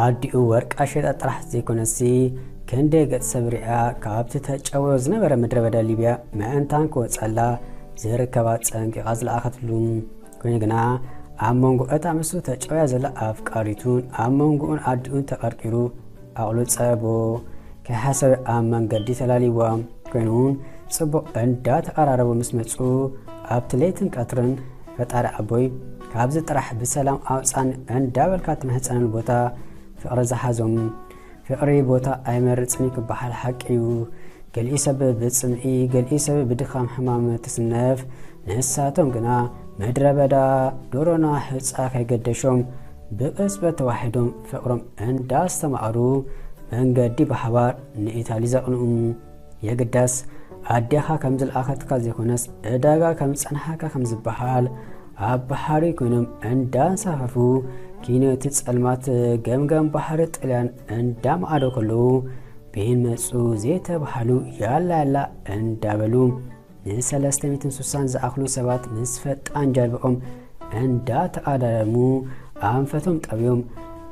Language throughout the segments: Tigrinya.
ኣዲኡ ወርቃ ሸጣ ጥራሕ ዘይኮነሲ፣ ክንደይ ገጽ ሰብ ሪኣ ካብቲ ተጨውዮ ዝነበረ ምድረ በዳ ሊብያ ምእንታን ክወጸላ ዝርከባ ጸንቂቓ ዝለኣኸትሉ። ኮይኑ ግና ኣብ መንጎ እታ ምስኡ ተጨውያ ዘላ ኣፍቃሪቱን ኣብ መንጎኡን ኣዲኡን ተቐርቂሩ ኣቕሉ ጸቦ ከይሓሰበ ኣብ መንገዲ ተላልይዋ። ኮይኑ እውን ጽቡቕ እንዳተቐራረቡ ምስ መጹ ኣብቲ ለይትን ቀትርን ፈጣሪ ኣቦይ ካብዚ ጥራሕ ብሰላም ኣውጻን እንዳበልካ ትምሕጸነሉ ቦታ ፍቕሪ ዝሓዞም። ፍቕሪ ቦታ ኣይመርጽን እዩ ክበሃል ሓቂ እዩ። ገሊኡ ሰብ ብጽምኢ፣ ገሊኡ ሰብ ብድኻም ሕማም ትስነፍ። ንሳቶም ግና ምድረ በዳ ዶሮና ሕጻ ከይገደሾም ብቕጽበት ተዋሒዶም ፍቕሮም እንዳስተማቐሩ መንገዲ ብሓባር ንኢታሊ ዘቕንኡ። የግዳስ ኣዴኻ ከም ዝለኣኸትካ ዘይኮነስ ዕዳጋ ከም ዝጸንሓካ ከም ዝበሃል ኣብ ባሕሪ ኮይኖም እንዳንሳፈፉ ኪኖ እቲ ጸልማት ገምገም ባሕሪ ጥልያን እንዳመዓዶ ከለዉ ቤን መጹ ዘይተባሃሉ ያላ ያላ እንዳበሉ ንሰለስተ ሚእትን ስሳን ዝኣኽሉ ሰባት ምስ ፈጣን ጀልባኦም እንዳተቓዳደሙ ኣንፈቶም ጠብዮም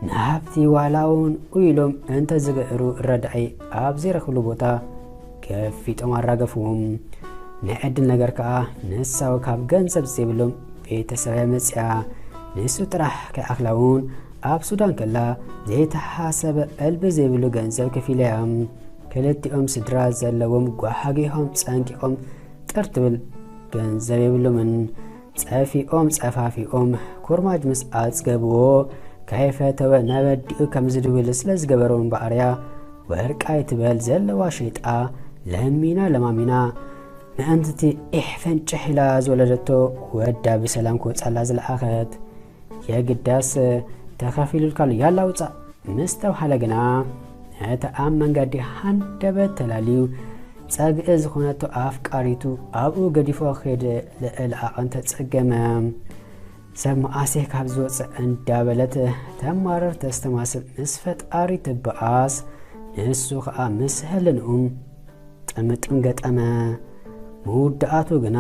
ንሃብቲ ዋላ እውን ኢሎም እንተዝግዕሩ ረዳኢ ኣብ ዘይረኽብሉ ቦታ ገፊጦም ኣራገፍዎም። ናይ ዕድል ነገር ከኣ ንሳው ካብ ገንዘብ ዘይብሎም ቤተሰብ እያ መጽያ። ንሱ ጥራሕ ከይኣኽላ እውን ኣብ ሱዳን ከላ ዘይተሓሰበ ዕልቢ ዘይብሉ ገንዘብ ከፊለያ። ክልቲኦም ስድራ ዘለዎም ጓሓጊሖም ጸንቂቖም ጥር ትብል ገንዘብ የብሎምን። ጸፊኦም ጸፋፊኦም ኩርማጅ ምስ ኣጽገብዎ ከይፈተወ ናብ ኣዲኡ ከም ዝድውል ስለ ዝገበሮ እምበኣርያ ወርቃይ ትበል ዘለዋ ሸይጣ ለሚና ለማሚና ምእንቲ እቲ ኢሕ ፈንጭሕ ኢላ ዝወለደቶ ወዳ ብሰላም ክወጻላ ዝለኣኸት። የግዳስ ተኸፊሉልካሉ ያላ ውጻእ ምስ ተባሃለ ግና ነቲ ኣብ መንገዲ ሃንደበት ተላልዩ ጸግዒ ዝኾነቶ ኣፍቃሪቱ ኣብኡ ገዲፎ ክኸይድ ልዕሊ ዓቐን ተጸገመ። ሰብ መዓሴ ካብ ዝወጽእ እንዳበለት ተማረር ተስተማስል ምስ ፈጣሪ ትበኣስ ንሱ ኸኣ ምስ ህልንኡ ጥምጥም ገጠመ። መወዳእቱ ግና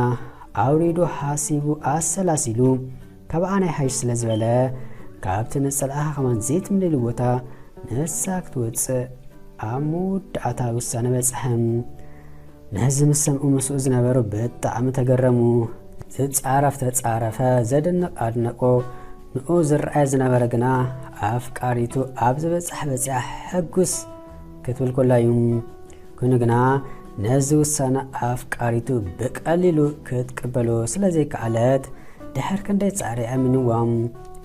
ኣውሪዱ ሓሲቡ ኣሰላሲሉ ካብ ኣነ ይሓይሽ ስለ ዝበለ ካብቲ ንጸላእኻ ከማን ዘይትምልሉ ቦታ ንሳ ክትወጽእ ኣብ መወዳእታ ውሳነ በጽሐ። ነዚ ምስ ሰምኡ ምስኡ ዝነበሩ ብጣዕሚ ተገረሙ። ዝጻረፍ ተጻረፈ፣ ዘድንቕ ኣድነቆ። ንኡ ዝረኣየ ዝነበረ ግና ኣፍቃሪቱ ኣብ ዝበጽሕ በጺሓ ሕጉስ ክትብል ኮላ እዩ። ኮይኑ ግና ነዚ ውሳነ ኣፍቃሪቱ ብቐሊሉ ክትቅበሎ ስለ ዘይከኣለት ድሕር ክንደይ ጻዕሪ ኣሚንዋ።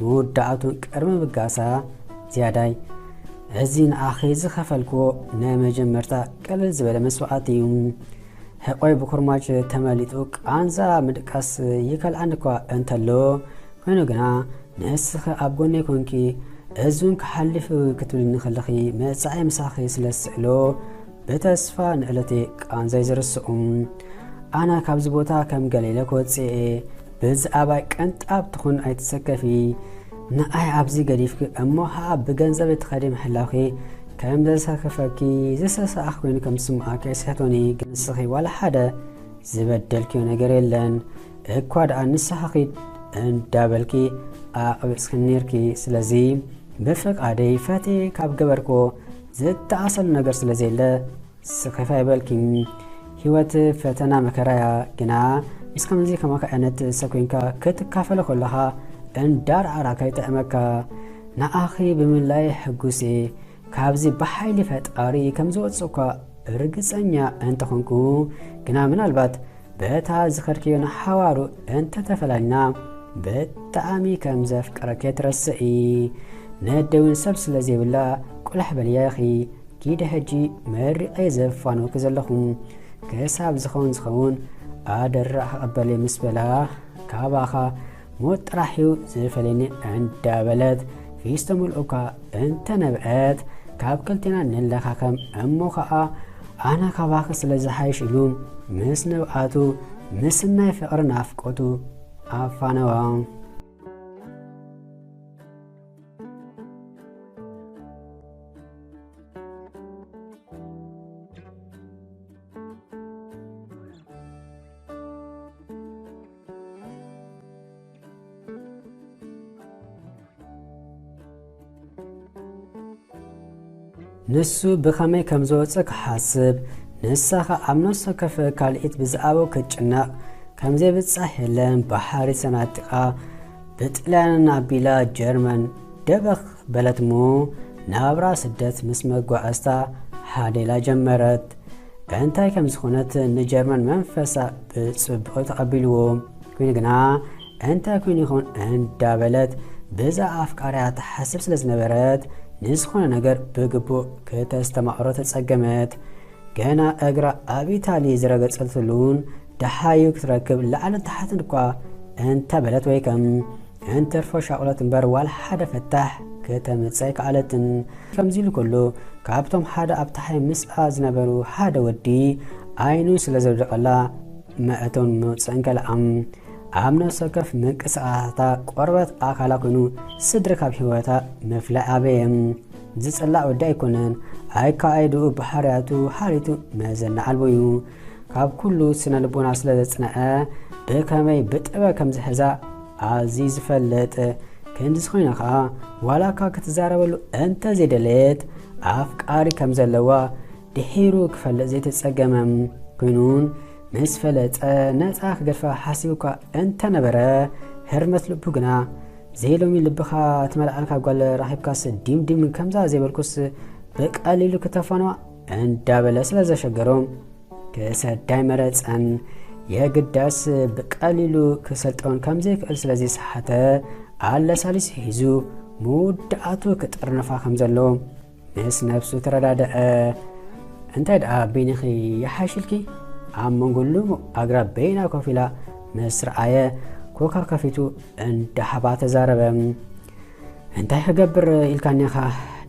መወዳእቱን ቅድሚ ምብጋሳ ዝያዳይ እዚ ንኣኺ ዝኸፈልክዎ ናይ መጀመርታ ቅልል ዝበለ መስዋእቲ እዩ። ሕቆይ ብኩርማጅ ተመሊጡ ቃንዛ ምድቃስ ይከልኣኒ እኳ እንተሎ ኮይኑ ግና ንስኺ ኣብ ጎነይ ኮንኪ እዚ እውን ክሓልፍ ክትብልኒ ከለኺ መጻኢ ምሳኺ ስለ ዝስእሎ ብተስፋ ንዕለተይ ቃንዛይ ዝርስዑ ኣነ ካብዚ ቦታ ከም ገለ ኢለ ክወጽእ እየ። ብዛዕባይ ቅንጣብ ትኹን ኣይትሰከፊ። ንኣይ ኣብዚ ገዲፍኪ እሞ ኸኣ ብገንዘብ ትኸዲ ምሕላውኪ ከም ዘሰከፈኪ ዝሰሰኣኽ ኮይኑ ከም ዝስምዓኪ ኣይስሕቶኒ። ግን ንስኺ ዋላ ሓደ ዝበደልክዮ ነገር የለን። እኳ ደኣ ንስኻ ኺድ እንዳበልኪ ኣቕቢጽክኒ ኔርኪ። ስለዚ ብፍቓደይ ፈትየ ካብ ገበርክዎ ዝተኣሰሉ ነገር ስለ ዘየለ ስኺፍ ኣይበልኪ። ህይወት ፈተና መከራ እያ። ግና ምስ ከምዚ ከማኻ ዓይነት ሰብ ኮይንካ ክትካፈሎ ከለኻ እንዳረኣራካ ይጥዕመካ። ንኣኺ ብምልላይ ሕጉስ እየ። ካብዚ ብሓይሊ ፈጣሪ ከም ዝወጽእ እኳ ርግጸኛ እንተኾንኩ፣ ግና ምናልባት በታ ዝኸድክዮ ንሓዋሩ እንተተፈላሊና ብጣዕሚ ከም ዘፍቅረኪ ትረስዒ። ነደ እውን ሰብ ስለ ዘይብላ ቁልሕ በልያ ኢኺ። ኪዲ ሕጂ መሪቐ ዘፋንወኪ ዘለኹ። ክሳብ ዝኸውን ዝኸውን ኣደራ ክቕበል ምስ በላ ካባኻ ሞት ጥራሕ እዩ ዝፈልየኒ እንዳበለት ፊስቶ ምልኡካ እንተነብዐት ካብ ክልቴና ንለኻኸም እሞ ኸዓ ኣነ ካባኺ ስለ ዝሓይሽ ኢሉ ምስ ንብዓቱ ምስናይ ፍቕሪ ናፍቆቱ ኣፋነዋ። ንሱ ብኸመይ ከም ዝወፀ ክሓስብ፣ ንሳ ኸዓ ኣብ ነፍሲ ወከፍ ካልኢት ብዛዕባኡ ክትጭነቕ፣ ከም ዘይብጻሕ የለን ባሕሪ ሰናጢቓ ብጥልያን ኣቢላ ጀርመን ደበኽ በለት እሞ፣ ናብራ ስደት ምስ መጓዕዝታ ሓዴላ ጀመረት። እንታይ ከም ዝኾነት ንጀርመን መንፈሳ ብጽቡቕ ተቐቢልዎ። ኮይኑ ግና እንታይ ኮይኑ ይኾን እንዳበለት ብዛ ኣፍቃሪያ ትሓስብ ስለ ዝነበረት፣ ንዝኾነ ነገር ብግቡእ ክተስተማቕሮ ተጸገመት። ገና እግራ ኣብ ኢታሊ ዝረገጸትሉን ደሓዩ ክትረክብ ላዕልን ታሕትን እኳ እንተበለት ወይ ከም እንትርፎ ሻቕሎት እምበር ዋላ ሓደ ፈታሕ ከተምጽእ ኣይከኣለትን። ከምዚ ኢሉ ከሎ ካብቶም ሓደ ኣብ ታሕይ ምስኣ ዝነበሩ ሓደ ወዲ ዓይኑ ስለ ዘውደቐላ መእተውን መውጽእን ከልኣም ኣብ ነፍሲ ወከፍ ምንቅስቓሳታ ቆርበት ኣካላ ኮይኑ ስድሪ ካብ ህይወታ ምፍላይ ኣበየ። ዝጽላእ ወዲ ኣይኮነን። ኣይከኣይድኡ ባህርያቱ ሓሪቱ መዘና ኣልቦ እዩ። ካብ ኩሉ ስነ ልቦና ስለ ዘጽንዐ ብከመይ ብጥበብ ከም ዝሕዛ ኣዝዩ ዝፈልጥ። ክንዲ ዝኾይነ ኸኣ ዋላ እኳ ክትዛረበሉ እንተ ዘይደለየት ኣፍቃሪ ከም ዘለዋ ድሒሩ ክፈልጥ ዘይተጸገመ። ኮይኑን ምስ ፈለጠ ነጻ ክገድፋ ሓሲቡ እኳ እንተነበረ ህርመት ልቡ ግና ዘይሎሚ ልብኻ ትመልኣልካ ጓል ረኺብካስ ዲምዲም ከምዛ ዘይበልኩስ ብቀሊሉ ክተፋንዋ እንዳበለ ስለ ዘሸገሮ ክሰዳ ኣይመረጸን። የግዳስ ብቀሊሉ ክሰልጠውን ከም ዘይክእል ስለ ዝሰሓተ ኣለሳሊሱ ሒዙ መወዳእቱ ክጥርንፋ ከም ዘለዎ ምስ ነብሱ ተረዳደአ። እንታይ ደኣ በይንኺ ይሓይሽልኪ? ኣብ መንጎ ልሙዕ ኣግራብ በይና ኮፍ ኢላ ምስ ረኣየ ኮካ ከፊቱ እንዳሓባ ተዛረበ። እንታይ ክገብር ኢልካኒ ኢኻ?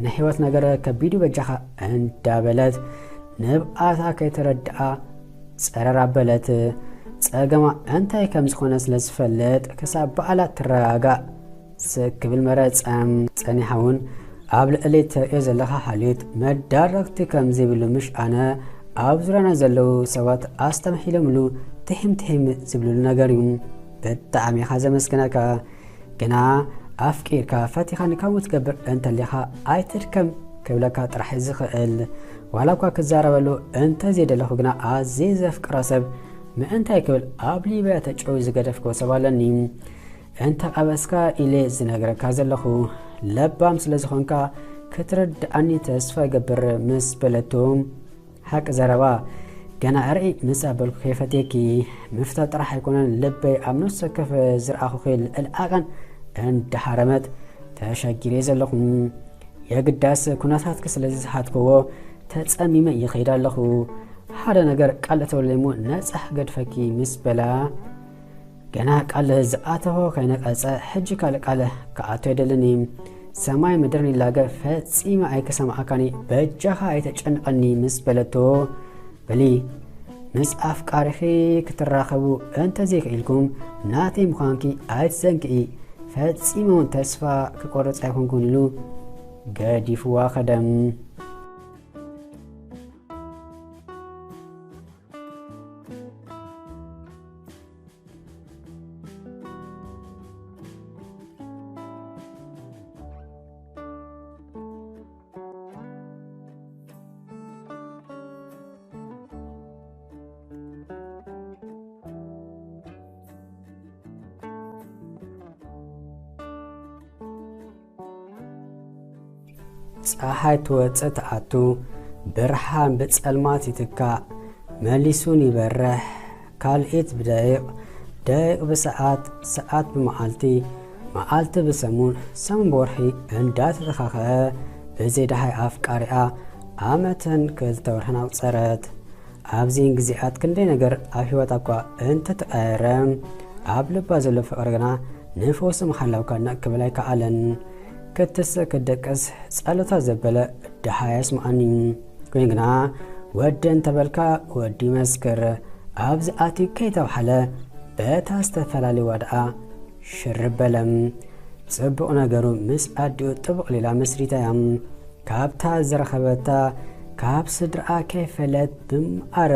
ናይ ህይወት ነገር ከቢዱ በጃኻ እንዳበለት ንብኣታ ከይተረድኣ ጸረር ኣበለት። ጸገማ እንታይ ከም ዝኾነ ስለ ዝፈልጥ ክሳብ ባዕላ ትረጋጋእ ስቅ ክብል መረጸ። ጸኒሓ እውን ኣብ ልዕሊ ተርእዮ ዘለኻ ሓልዮት መዳረግቲ ከም ዘይብሉ ምሽ ኣነ ኣብ ዙርያና ዘለዉ ሰባት ኣስተምሒሎምሉ ትሒም ትሒም ዝብልሉ ነገር እዩ። ብጣዕሚ ኢኻ ዘመስግነካ። ግና ኣፍቂርካ ፈቲኻኒ ከምኡ ትገብር እንተሊኻ ኣይትድከም ክብለካ ጥራሕ እዩ ዝኽእል። ዋላ እኳ ክዛረበሉ እንተዘይደለኹ ግና ኣዝየ ዘፍቅሮ ሰብ ምእንታይ ክብል ኣብ ሊብያ ተጨውዩ ዝገደፍክዎ ሰብ ኣለኒ። እንተ ቀበስካ ኢለ ዝነግረካ ዘለኹ ለባም ስለ ዝኾንካ ክትርድኣኒ ተስፋ ይገብር ምስ በለቶ፣ ሓቂ ዘረባ ገና ርኢ ምስ ኣበልኩ ከይፈትየኪ ምፍታው ጥራሕ ኣይኮነን ልበይ ኣብ ነፍሲ ወከፍ ዝረኣኹኺ ልዕሊ ዓቐን እንዳሓረመት ተሸጊረ ዘለኹ። የግዳስ ኩነታትኪ ስለ ዝሰሓትክዎ ተጸሚመ ይኸይድ ኣለኹ። ሓደ ነገር ቃል እተውለይ እሞ ነጻ ክገድፈኪ ምስ በላ፣ ገና ቃል ዝኣተኾ ከይነቀጸ ሕጂ ካልእ ቃል ክኣቱ ኣይደልን። ሰማይ ምድርን ይላገ ፈጺመ ኣይክሰምዓካን፣ በጃኻ ኣይተጨንቐኒ ምስ በለቶ፣ በሊ ምስ ኣፍቃሪኺ ክትራኸቡ እንተዘይክኢልኩም ናተይ ምዃንኪ ኣይትዘንግኢ፣ ፈጺመ እውን ተስፋ ክቆርጽ ኣይኮንኩን ኢሉ ገዲፍዋ ከደ። ጸሓይ ትወጽእ ትኣቱ፣ ብርሃን ብጸልማት ይትካእ፣ መሊሱን ይበርሕ። ካልኢት ብደቂቕ፣ ደቂቕ ብሰዓት፣ ሰዓት ብመዓልቲ፣ መዓልቲ ብሰሙን፣ ሰሙን ብወርሒ እንዳተተኻኸአ፣ ብዘይ ደሃይ ኣፍቃሪኣ ዓመትን ክልተ ወርሕን ኣቑጸረት። ኣብዚን ግዜያት ክንደይ ነገር ኣብ ህይወታ እኳ እንተተቐየረ፣ ኣብ ልባ ዘሎ ፍቕሪ ግና ንፈውሲ ምሓላውካ ነቕ ክብል ኣይከኣለን። ክትስእ ክትደቅስ ጸሎታ ዘበለ ደሃይ ኣይስምዓኒ። ኮይኑ ግና ወዲ እንተበልካ ወዲ ይመስክር። ኣብዚ ኣትዩ ከይተባህለ በታ ዝተፈላለየዋ ደኣ ሽርብ በለ። ጽቡቕ ነገሩ ምስ ኣዲኡ ጥቡቕ ሌላ መስሪታ እያ። ካብታ ዝረኸበታ ካብ ስድራኣ ከይፈለት ብማዕረ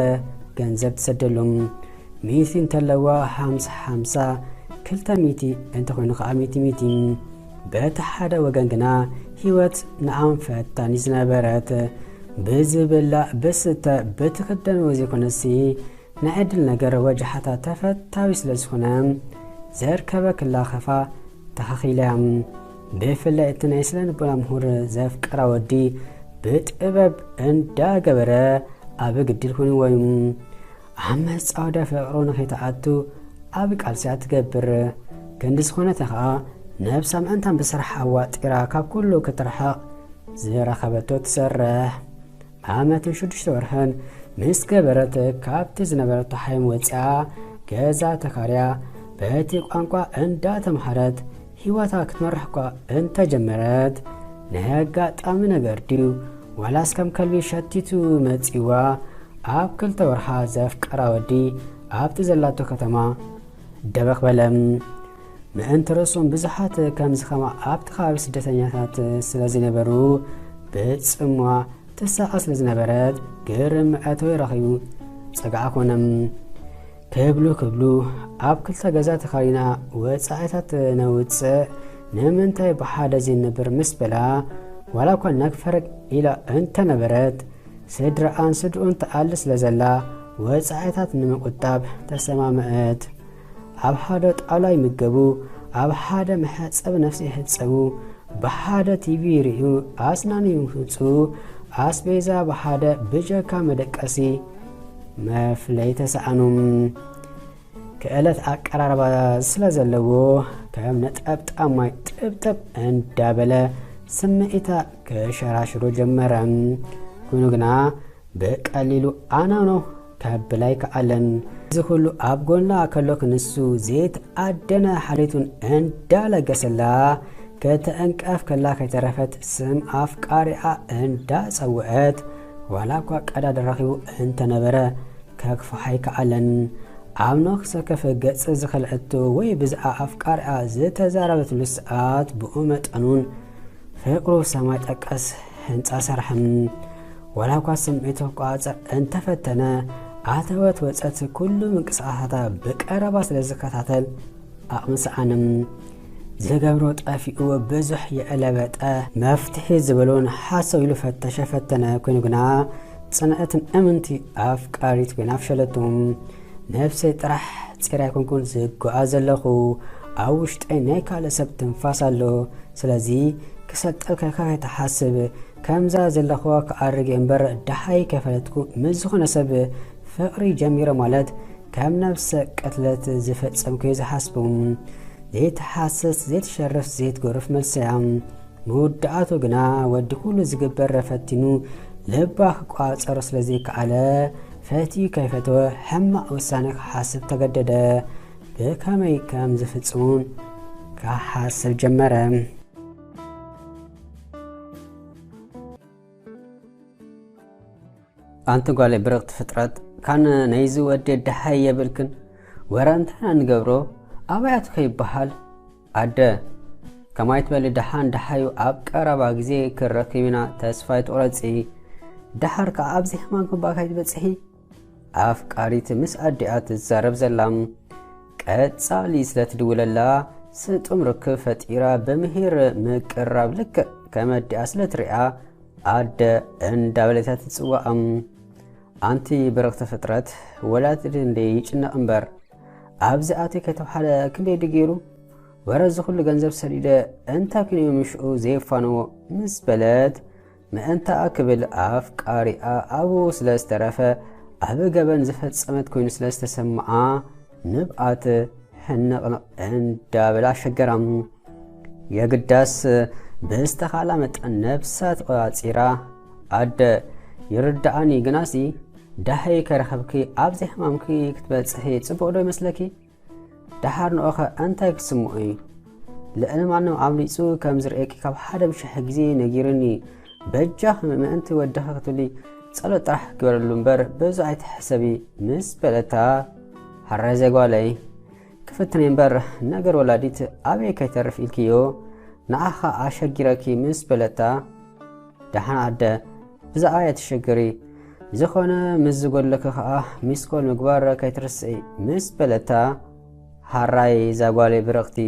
ገንዘብ ትሰደሉ። ሚእቲ እንተለዋ ሓምሳ ሓምሳ፣ ክልተ ሚእቲ እንተኾይኑ ኸዓ ሚእቲ ሚእቲ። በቲ ሓደ ወገን ግና ህይወት ንኣም ፈታኒ ዝነበረት፣ ብዝብላዕ ብስተ ብትኽደንዎ ዘይኮነሲ ንዕድል ነገር ወጃሓታ ተፈታዊ ስለ ዝኾነ ዘርከበ ክላ ከፋ ተኻኺላ እያ። ብፍላይ እቲ ናይ ስነ ልቦና ምሁር ዘፍቀራ ወዲ ብጥበብ እንዳገበረ ኣብ ግድል ኩንዎ እዩ። ኣብ መጻወደ ፍቕሩ ንኸይትኣቱ ኣብ ቃልሲ እያ ትገብር። ክንዲ ዝኾነት እያ ኸኣ ነብሳ ምእንታን ብስራሕ ኣዋጢራ ካብ ኩሉ ክትርሕቕ ዝረኸበቶ ትሰርሕ። ዓመትን ሽዱሽተ ወርሕን ምስ ገበረት ካብቲ ዝነበረቶ ሓይም ወጺኣ ገዛ ተኻርያ በቲ ቋንቋ እንዳተምሃረት ህይወታ ክትመርሕ እኳ እንተጀመረት፣ ናይ ኣጋጣሚ ነገር ድዩ ዋላስ ከም ከልቢ ሸቲቱ መጺዋ፣ ኣብ ክልተ ወርሓ ዘፍቀራ ወዲ ኣብቲ ዘላቶ ከተማ ደበኽ በለ። ምእንቲ ርእሶም ብዙሓት ከምዚ ኸማ ኣብቲ ከባቢ ስደተኛታት ስለ ዝነበሩ ብጽምዋ ትሳቐ ስለ ዝነበረት ግርም መእተዊ ረኺቡ ጸግዓ ኮነ። ክብሉ ክብሉ ኣብ ክልተ ገዛ ተኻሪና ወጻኢታት ነውጽእ፣ ንምንታይ ብሓደ ዘይንነብር ምስ በላ፣ ዋላ እኳ ነግፈረግ ኢላ እንተነበረት፣ ስድራኣን ስድኡን ትኣሊ ስለ ዘላ ወጻኢታት ንምቁጣብ ተሰማምዐት። ኣብ ሓደ ጣውላ ይምገቡ፣ ኣብ ሓደ መሕጸቢ ነፍሲ ይሕጸቡ፣ ብሓደ ቲቪ ይርእዩ፣ ኣስናኑ ይምሕጹ፣ ኣስቤዛ ብሓደ ብጀካ መደቀሲ መፍለይ ተሰኣኑ። ክእለት ኣቀራርባ ስለ ዘለዎ ከም ነጠብጣብ ማይ ጥብጥብ እንዳበለ ስምዒታ ክሸራሽሮ ጀመረ። ኮይኑ ግና ብቀሊሉ ኣናኖ ከብል ኣይከኣለን። እዚ ኩሉ ኣብ ጎና ከሎ ክንሱ ዘይተኣደነ ሓልዮቱን እንዳለገሰላ ከተእንቀፍ ከላ ከይተረፈት ስም ኣፍቃሪኣ እንዳጸውዐት ዋላ እኳ ቀዳድ ረኺቡ እንተነበረ ከግፍሓ ኣይከኣለን። ኣብ ነፍሰ ከፍ ገጽ ዝኸልዐቶ ወይ ብዛዕባ ኣፍቃሪኣ ዝተዛረበትሉ ሰዓት ብኡ መጠኑን ፍቕሩ ሰማይ ጠቀስ ህንጻ ሰርሐም። ዋላ እኳ ስምዒቱ ክቆጻጸር እንተፈተነ፣ ኣተወት ወጸት ኩሉ ምንቅስቓሳታ ብቀረባ ስለ ዝከታተል ኣቕሚ ሰኣንም። ዝገብሮ ጠፊኡ ብዙሕ የዕለበጠ። መፍትሒ ዝበሎን ሓሰው ኢሉ ፈተሸ ፈተነ። ኮይኑ ግና ጽንዕትን እምንቲ ኣፍቃሪት ኮይና ኣፍሸለቶም። ነብሰይ ጥራሕ ጺራ ኣይኮንኩን ዝጓዓ ዘለኹ። ኣብ ውሽጠይ ናይ ካልእ ሰብ ትንፋስ ኣሎ። ስለዚ ክሰጠልካ ከይትሓስብ፣ ከምዛ ዘለኹዋ ክኣርግ እምበር ደሃይ ከይፈለጥኩ ምስ ዝኾነ ሰብ ፍቕሪ ጀሚረ ማለት ከም ነብሰ ቅትለት ዝፈጸምኩ እየ ዝሓስቡ። ዘይትሓስስ፣ ዘይትሸርፍ፣ ዘይትጎርፍ መልሲ እያ። መወዳእቱ ግና ወዲ ኩሉ ዝግበር ፈቲኑ ልባ ክቋጸሮ ስለ ዘይከኣለ ፈትዩ ከይፈተወ ሕማቕ ውሳነ ክሓስብ ተገደደ። ብከመይ ከም ዝፍጽሙን ክሓስብ ጀመረ። ኣንቲ ጓለይ ብርቕቲ ፍጥረት፣ ካን ነይዚ ወዲ ደሃይ የብልክን? ወረ እንታይ ኢና ንገብሮ? ኣበይ ኣትዩ ከይበሃል? ኣደ፣ ከማይ ትበሊ ደሓን ደሃዩ ኣብ ቀረባ ግዜ ክንረክብ ኢና፣ ተስፋ ኣይትቑረጺ። ደሓር ከኣ ኣብዚ ሕማም ክባካ ይትበጽሒ። ኣፍቃሪት ምስ ኣዲኣ ትዛረብ ዘላ። ቀጻሊ ስለ ትድውለላ ስጡም ርክብ ፈጢራ ብምሂር ምቅራብ ልክዕ ከም ኣዲኣ ስለ ትሪኣ ኣደ እንዳበለት እያ ትጽዋኣ። ኣንቲ ብርኽቲ ፍጥረት፣ ወላዲ እንደ ይጭነቕ እምበር ኣብዚ ኣትዩ ከይተባህለ ክንደይ ድዩ ገይሩ? ወረ እዚ ኩሉ ገንዘብ ሰዲደ እንታይ ኩን እዩ ምሽኡ ዘየፋንዎ? ምስ በለት ምእንታኣ ክብል ኣፍቃሪኣ ኣብኡ ስለ ዝተረፈ ኣብ ገበን ዝፈጸመት ኮይኑ ስለ ዝተሰምዓ ንብኣት ሕንቕንቕ እንዳበላ ኣሸገራ። የግዳስ ብዝተኻእላ መጠን ነብሳ ተቖጻጺራ፣ ኣደ ይርድኣኒ፣ ግናሲ ደሃይ ከይረኸብኪ ኣብዚ ሕማምኪ ክትበጽሒ ጽቡቕ ዶ ይመስለኪ? ደሓር ንኦኸ እንታይ ክስምዑ እዩ? ልዕሊ ማንም ኣብሊጹ ከም ዝርእየኪ ካብ ሓደ ብሽሕ ግዜ ነጊሩኒ። በጃኺ ምእንቲ ወድኺ ክትብሊ ጸሎት ጥራሕ ግበረሉ እምበር ብዙ ኣይትሕሰቢ ምስ በለታ፣ ሓራይ ዘይ ጓለይ ክፍትን እምበር ነገር ወላዲት ኣበይ ከይተርፍ ኢልክዮ ንኣኻ ኣሸጊረኪ ምስ በለታ፣ ደሓን ኣደ፣ ብዛዕባ ኣይትሸገሪ፣ ዝኾነ ምስ ዝጎድለኪ ኸኣ ሚስኮል ምግባር ከይትርስዒ ምስ በለታ፣ ሃራይ እዛ ጓለይ ብርቕቲ፣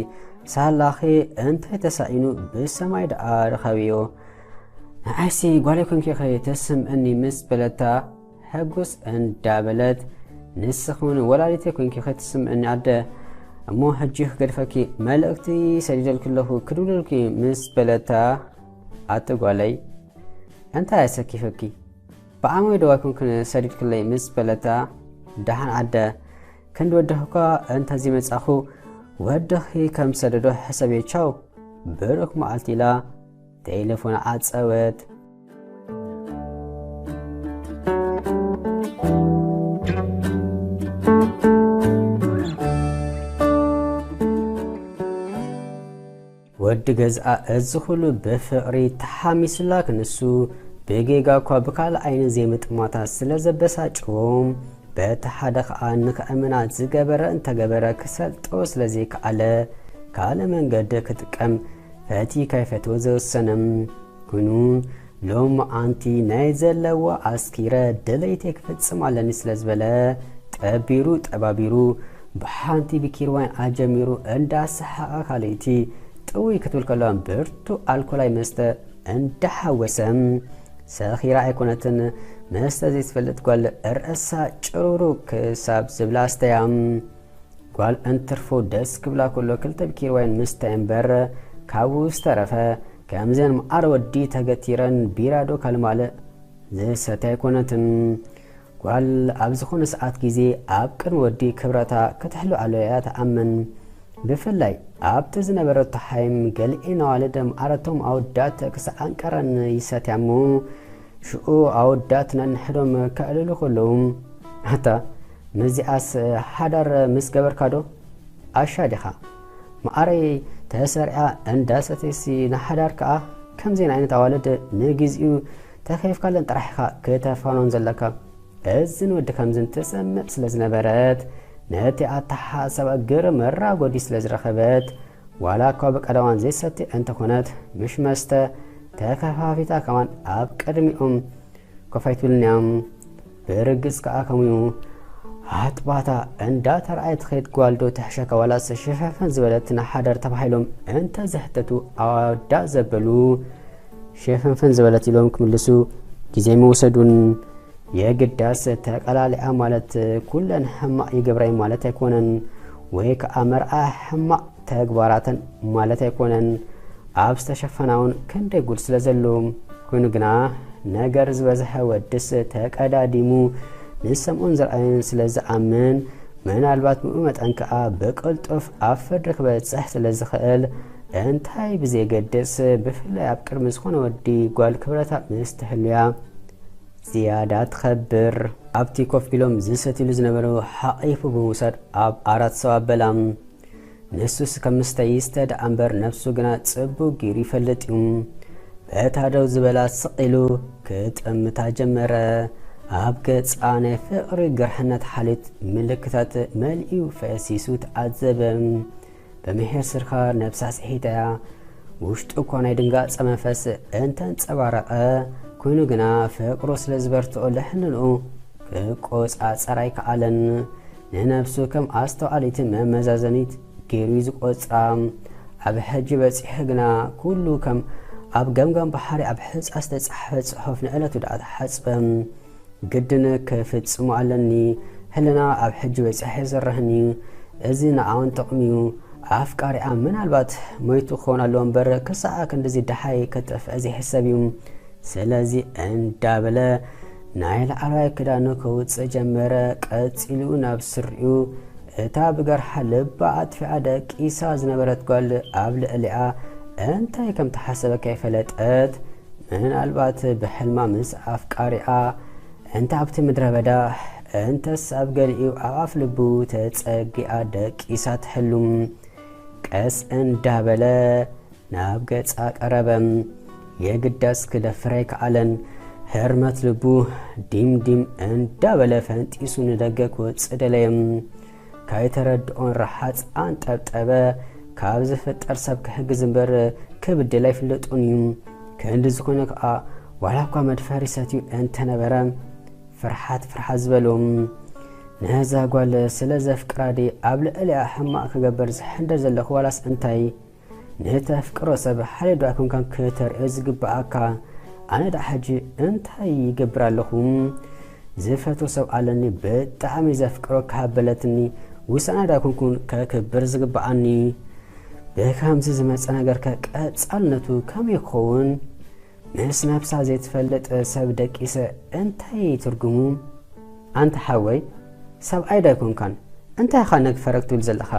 ሳላኺ እንታይ ተሳኢኑ ብሰማይ ደኣ ረኸብዮ። ንዓይሲ ጓለይ ኮንኪ ኸ ተስምዕኒ ምስ በለታ፣ ሕጉስ እንዳበለት፣ ንስኽውን ወላዲተይ ኮንኪ ኸ ትስምዕኒ ኣደ፣ እሞ ሕጂ ክገድፈኪ መልእኽቲ ሰዲደልኪ ኣለኹ ክድውለልኪ ምስ በለታ፣ ኣቲ ጓለይ፣ እንታይ ኣሰኪፈኪ? ብዓመይ ዶ ኣይኮንክን ሰዲድክለይ ምስ በለታ፣ ደሓን ኣደ፣ ክንዲ ወደኽኳ እንተዚመጻኹ፣ ወድኺ ከም ሰደዶ ሕሰብዮ፣ ቻው፣ ብሩክ መዓልቲ ኢላ ቴሌፎን ዓጸወት። ወዲ ገዝኣ እዚ ኩሉ ብፍቕሪ ተሓሚሱላ ክንሱ ብጌጋ እኳ ብካልእ ዓይኒ ዘይምጥማታ ስለ ዘበሳጭዎ፣ በቲ ሓደ ኸኣ ንኽእምና ዝገበረ እንተገበረ ክሰልጦ ስለ ዘይከኣለ ካልእ መንገዲ ክጥቀም ፈቲ ካይፈትዎ ዘወሰነ። ኩኑ ሎም ኣንቲ ናይ ዘለዎ ኣስኪረ ደለይተይ ክፍጽም ኣለኒ ስለ ዝበለ ጠቢሩ ጠባቢሩ ብሓንቲ ብኪርዋይን ኣጀሚሩ እንዳሰሓቐ ካልእቲ ጥውይ ክትብል ከሎ ብርቱ ኣልኮላይ መስተ እንዳሓወሰ ሰኺራ ኣይኮነትን መስተ ዘይትፈልጥ ጓል ርእሳ ጭሩሩ ክሳብ ዝብላ ኣስተያ። ጓል እንትርፎ ደስ ክብላ ከሎ ክልተ ብኪርዋይን ምስታይ እምበር ካብኡ ዝተረፈ ከምዘን መዓር ወዲ ተገቲረን ቢራዶ ካልማለ ዝሰትያ ኣይኮነትን። ጓል ኣብ ዝኾነ ሰዓት ግዜ ኣብ ቅድሚ ወዲ ክብረታ ክትሕሎ ኣሎ እያ ትኣምን። ብፍላይ ኣብቲ ዝነበረቶ ሓይም ገሊኤን ኣዋልድ መዓረቶም ኣወዳት ክሳዕ ኣንቀረን ይሰትያ እሞ ሽኡ ኣወዳት ነንሕዶም ከዕልሉ ከለዉ ኣታ ምስዚኣስ ሓዳር ምስ ገበርካ ዶ ኣሻ ዲኻ? መዓረይ ተሰሪዓ እንዳሰተይሲ ንሓዳር ከኣ ከምዚን ዓይነት ኣዋልድ ንግዚኡ ተኸይፍካለን ጥራሕ ኢኻ ክተፋኖን ዘለካ። እዝን ወዲ ከምዝን ትሰምዕ ስለ ዝነበረት ነቲ ኣተሓሳባ ግርም መራጎዲ ስለ ዝረኸበት ዋላ እኳ ብቀዳዋን ዘይሰቲ እንተኾነት ምሽ መስተ ተከፋፊታ ከማን ኣብ ቅድሚኦም ኮፍ ኣይትብልን እያ። ብርግጽ ከኣ ከምኡ ኣጥባታ እንዳተረኣየት ትኸይድ ጓል ዶ ትሕሸካ ዋላስ ሸፈንፈን ዝበለት ንሓዳር ተባሂሎም እንተ ዝሕተቱ ኣወዳት ዘበሉ ሸፈንፈን ዝበለት ኢሎም ክምልሱ ግዜ ምውሰዱን የግዳስ ተቀላሊዓ ማለት ኩለን ሕማቅ ይገብራይ ማለት ኣይኮነን ወይ ከኣ መርኣ ሕማቅ ተግባራተን ማለት ኣይኮነን። ኣብ ዝተሸፈና እውን ክንደይ ጉድ ስለ ዘሎ ኮይኑ ግና ነገር ዝበዝሐ ወድስ ተቀዳዲሙ ንሰምዑን ዝረኣዩን ስለ ዝኣምን ምናልባት ብኡ መጠን ከኣ ብቅልጡፍ ኣብ ፍርዲ ክበጽሕ ስለ ዝኽእል እንታይ ብዘየገድስ ብፍላይ ኣብ ቅድሚ ዝኾነ ወዲ ጓል ክብረታ ምስ ትህልያ ዝያዳ ትኸብር። ኣብቲ ኮፍ ኢሎም ዝሰትይሉ ዝነበሩ ሓቒፉ ብምውሳድ ኣብ ዓራት ሰው ኣበላ። ንሱስ ከም ምስተ ይስተ ደኣ እምበር ነብሱ ግና ጽቡቕ ገይሩ ይፈልጥ እዩ። በታ ደው ዝበላ ስቕ ኢሉ ክጥምታ ጀመረ። ኣብ ገጻ ናይ ፍቕሪ ግርሕነት ሓልዮት ምልክታት መሊኡ ፈሲሱ ተዓዘበ። ብምሒር ስርካ ነብሳ ስሒታ እያ። ውሽጡ እኳ ናይ ድንጋጸ መንፈስ እንተንጸባረቐ፣ ኮይኑ ግና ፍቕሩ ስለ ዝበርትኦ ልሕንኡ ክቆጻጸር ኣይከኣለን። ንነብሱ ከም ኣስተውዓሊት መመዛዘኒት ገይሩ እዩ ዝቆጽራ። ኣብ ሕጂ በጺሑ ግና ኩሉ ከም ኣብ ገምጋም ባሕሪ ኣብ ሕጻ ዝተጻሕፈ ጽሑፍ ንዕለቱ ደኣ ተሓጽበ። ግድን ክፍጽሞ ኣለኒ። ህልና ኣብ ሕጂ በጺሐ ይሰርሕኒ። እዚ ንኣውን ጥቕሚ እዩ። ኣፍቃሪኣ ምናልባት ሞይቱ ክኸውን ኣለዎ እምበር ክሳዕ ክንድዚ ደሓይ ክጠፍእ ዘይሕሰብ እዩ። ስለዚ እንዳበለ ናይ ላዕለዋይ ክዳኑ ከውጽእ ጀመረ። ቀጺሉ ናብ ስሪኡ እታ ብገርሓ ልባ ኣጥፊኣ ደቂሳ ዝነበረት ጓል ኣብ ልዕሊኣ እንታይ ከም ተሓሰበ ከይፈለጠት ምናልባት ብሕልማ ምስ ኣፍቃሪኣ እንተ ኣብቲ ምድረ በዳ እንተስ ኣብ ገሊኡ ኣብ ኣፍ ልቡ ተጸጊኣ ደቂሳ ትሕሉም። ቀስ እንዳበለ ናብ ገጻ ቀረበ። የግዳስ ክደፍር ኣይከኣለን። ህርመት ልቡ ዲም ዲም እንዳበለ ፈንጢሱ ንደገ ክወጽእ ደለየ። ካይተረድኦን ረሓጽ ኣንጠብጠበ። ካብ ዝፍጠር ሰብ ክሕግዝ እምበር ክብድል ኣይፍለጦን እዩ። ክንዲ ዝኾነ ከኣ ዋላ እኳ መድፈሪ ሰትዩ እንተነበረ ፍርሓት ፍርሓት ዝበሎም። ነዛ ጓል ስለ ዘፍቅራ ድየ ኣብ ልዕሊኣ ሕማቕ ክገብር ዝሕንደር ዘለኹ፣ ዋላስ እንታይ? ንተፍቅሮ ሰብ ሓሊዶ ኣይኮንካን ክተርእዮ ዝግብኣካ። ኣነ ደኣ ሕጂ እንታይ ይገብር ኣለኹ? ዝፈትዎ ሰብ ኣለኒ፣ ብጣዕሚ ዘፍቅሮ ካብ በለትኒ፣ ውሳነ ዶ ኣይኮንኩን ከክብር ዝግብኣኒ? ብከምዚ ዝመጸ ነገርከ ቀጻልነቱ ከመይ ክኸውን? ምስ ነብሳ ዘይትፈልጥ ሰብ ደቂሰ እንታይ ትርጉሙ? ኣንታ ሓወይ፣ ሰብኣይ ዶ ኣይኮንካን? እንታይ ኢኻ ነግ ፈረግ ትብል ዘለኻ?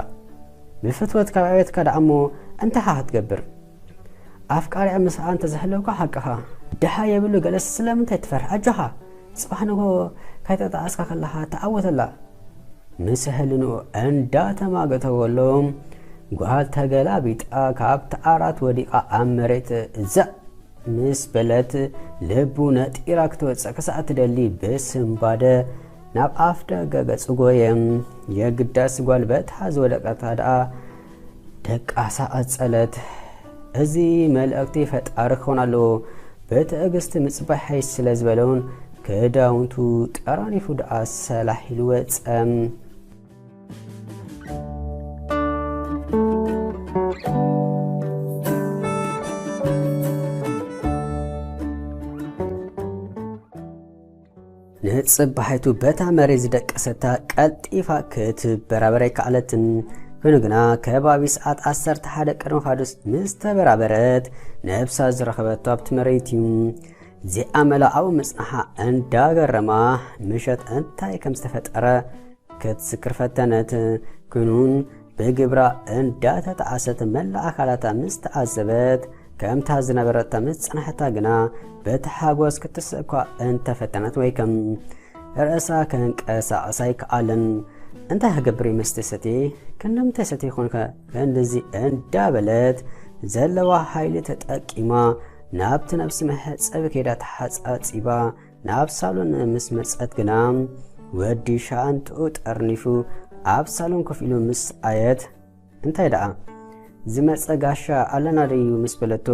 ብፍትወት ካብ ዕቤትካ ደኣ እሞ እንታይ ኢኻ ክትገብር? ኣፍቃሪኣ ምስኣ እንተ ዝሕለውካ ሓቅኻ። ድሃ የብሉ ገለስ ስለምንታይ ትፈርሕ? ኣጆኻ፣ ጽባሕ ንግሆ ካይተጣዓስካ ከለኻ ተዓወተላ። ምስ ህልንኡ እንዳተማገተ ከሎ፣ ጓል ተገላቢጣ ካብቲ ዓራት ወዲቓ ኣብ መሬት ዘዕ ምስ በለት፣ ልቡ ነጢራ ክትወጽእ ክሳዕ ትደሊ ብስንባደ ናብ ኣፍ ደገ ገጹ ጎየ። የግዳስ ጓል በታ ዝወደቀታ ደኣ ደቃሳ ቀጸለት። እዚ መልእኽቲ ፈጣሪ ክኸውን ኣለዎ። ብትዕግስቲ ምጽባይ ሓይሽ ስለ ዝበለውን ክዳውንቱ ጠራኒፉ ደኣ ሰላሕ ኢሉ ወጸ። ንጽባሒቱ በታ መሬት ዝደቀሰታ ቀልጢፋ ክትበራበር ኣይከኣለትን። ኮይኑ ግና ከባቢ ሰዓት ዓሰርተ ሓደ ቅድሚ ፋዱስ ምስ ተበራበረት ነብሳ ዝረኸበቶ ኣብቲ መሬት እዩ። እዚኣ መላ ኣብኡ ምጽንሓ እንዳገረማ ምሸት እንታይ ከም ዝተፈጠረ ክትስክር ፈተነት። ኩኑን ብግብራ እንዳተጣዓሰት መላእ ኣካላታ ምስ ተዓዘበት፣ ከምታ ዝነበረታ ምስ ጸንሐታ ግና በቲ ሓጎስ ክትስእ እኳ እንተፈተነት ወይ ከም ርእሳ ከንቀሳቕሳ ኣይከኣለን። እንታይ ክገብር እዩ መስተ ሰትየ? ክንደምንታይ ሰትየ ይኾንከ? ክንድዚ እንዳበለት ዘለዋ ሓይሊ ተጠቂማ ናብቲ ነብሲ መሕጸቢ ከይዳ ተሓጻጺባ ናብ ሳሎን ምስ መጸት ግና፣ ወዲ ሻንጥኡ ጠርኒፉ ኣብ ሳሎን ኮፍ ኢሉ ምስ ኣየት፣ "እንታይ ደኣ? ዝመጸ ጋሻ ኣለና ድዩ?" ምስ በለቶ፣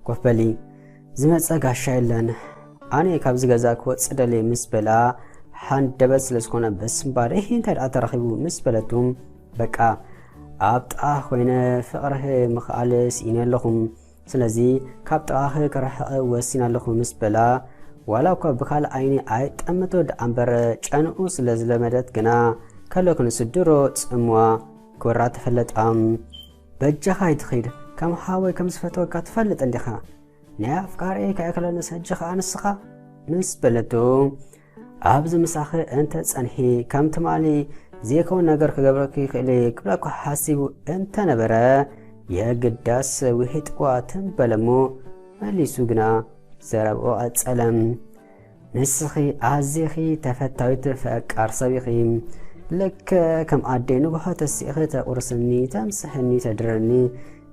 "ኮፍ በሊ፣ ዝመጸ ጋሻ የለን። ኣነ ካብዚ ገዛ ክወጽእ ደልየ" ምስ በላ፣ ሓንደበት ስለ ዝኾነ በስንባደ፣ "እሂ፣ እንታይ ደኣ ተረኺቡ?" ምስ በለቱ፣ "በቃ፣ ኣብ ጥቓ ኮይነ ፍቕርህ ምኽኣል ስኢነ ኣለኹ። ስለዚ ካብ ጥቓኺ ክርሕቕ ወሲነ ኣለኹ" ምስ በላ፣ ዋላ እኳ ብኻልእ ዓይኒ ኣይጠምቶ ደኣ እምበር፣ ጨንኡ ስለ ዝለመደት ግና፣ ከሎ ክንሱ ድሮ ጽምዋ ክወራ ተፈለጣ። "በጃኻ ኣይትኺድ፣ ከም ሓወይ ከም ዝፈትወካ ትፈልጥ እንዲኻ። ናይ ኣፍቃሪኤ ከይኣክለንስ ሕጂ ኸኣ ንስኻ?" ምስ በለቶ፣ "ኣብዚ ምሳኺ እንተ ጸንሒ፣ ከም ትማሊ ዘይከውን ነገር ክገብረኪ ይኽእል እየ" ክብላ እኳ ሓሲቡ እንተ ነበረ፣ የግዳስ ውሒጥዋ ትም በለ እሞ፣ መሊሱ ግና ዘረብኡ ቀጸለ። "ንስኺ ኣዚኺ ተፈታዊት ፈቃር ሰብ ኢኺ። ልክዕ ከም ኣደይ ንግሆ ተሲእኺ ተቑርስኒ፣ ተምስሕኒ፣ ተድርኒ፣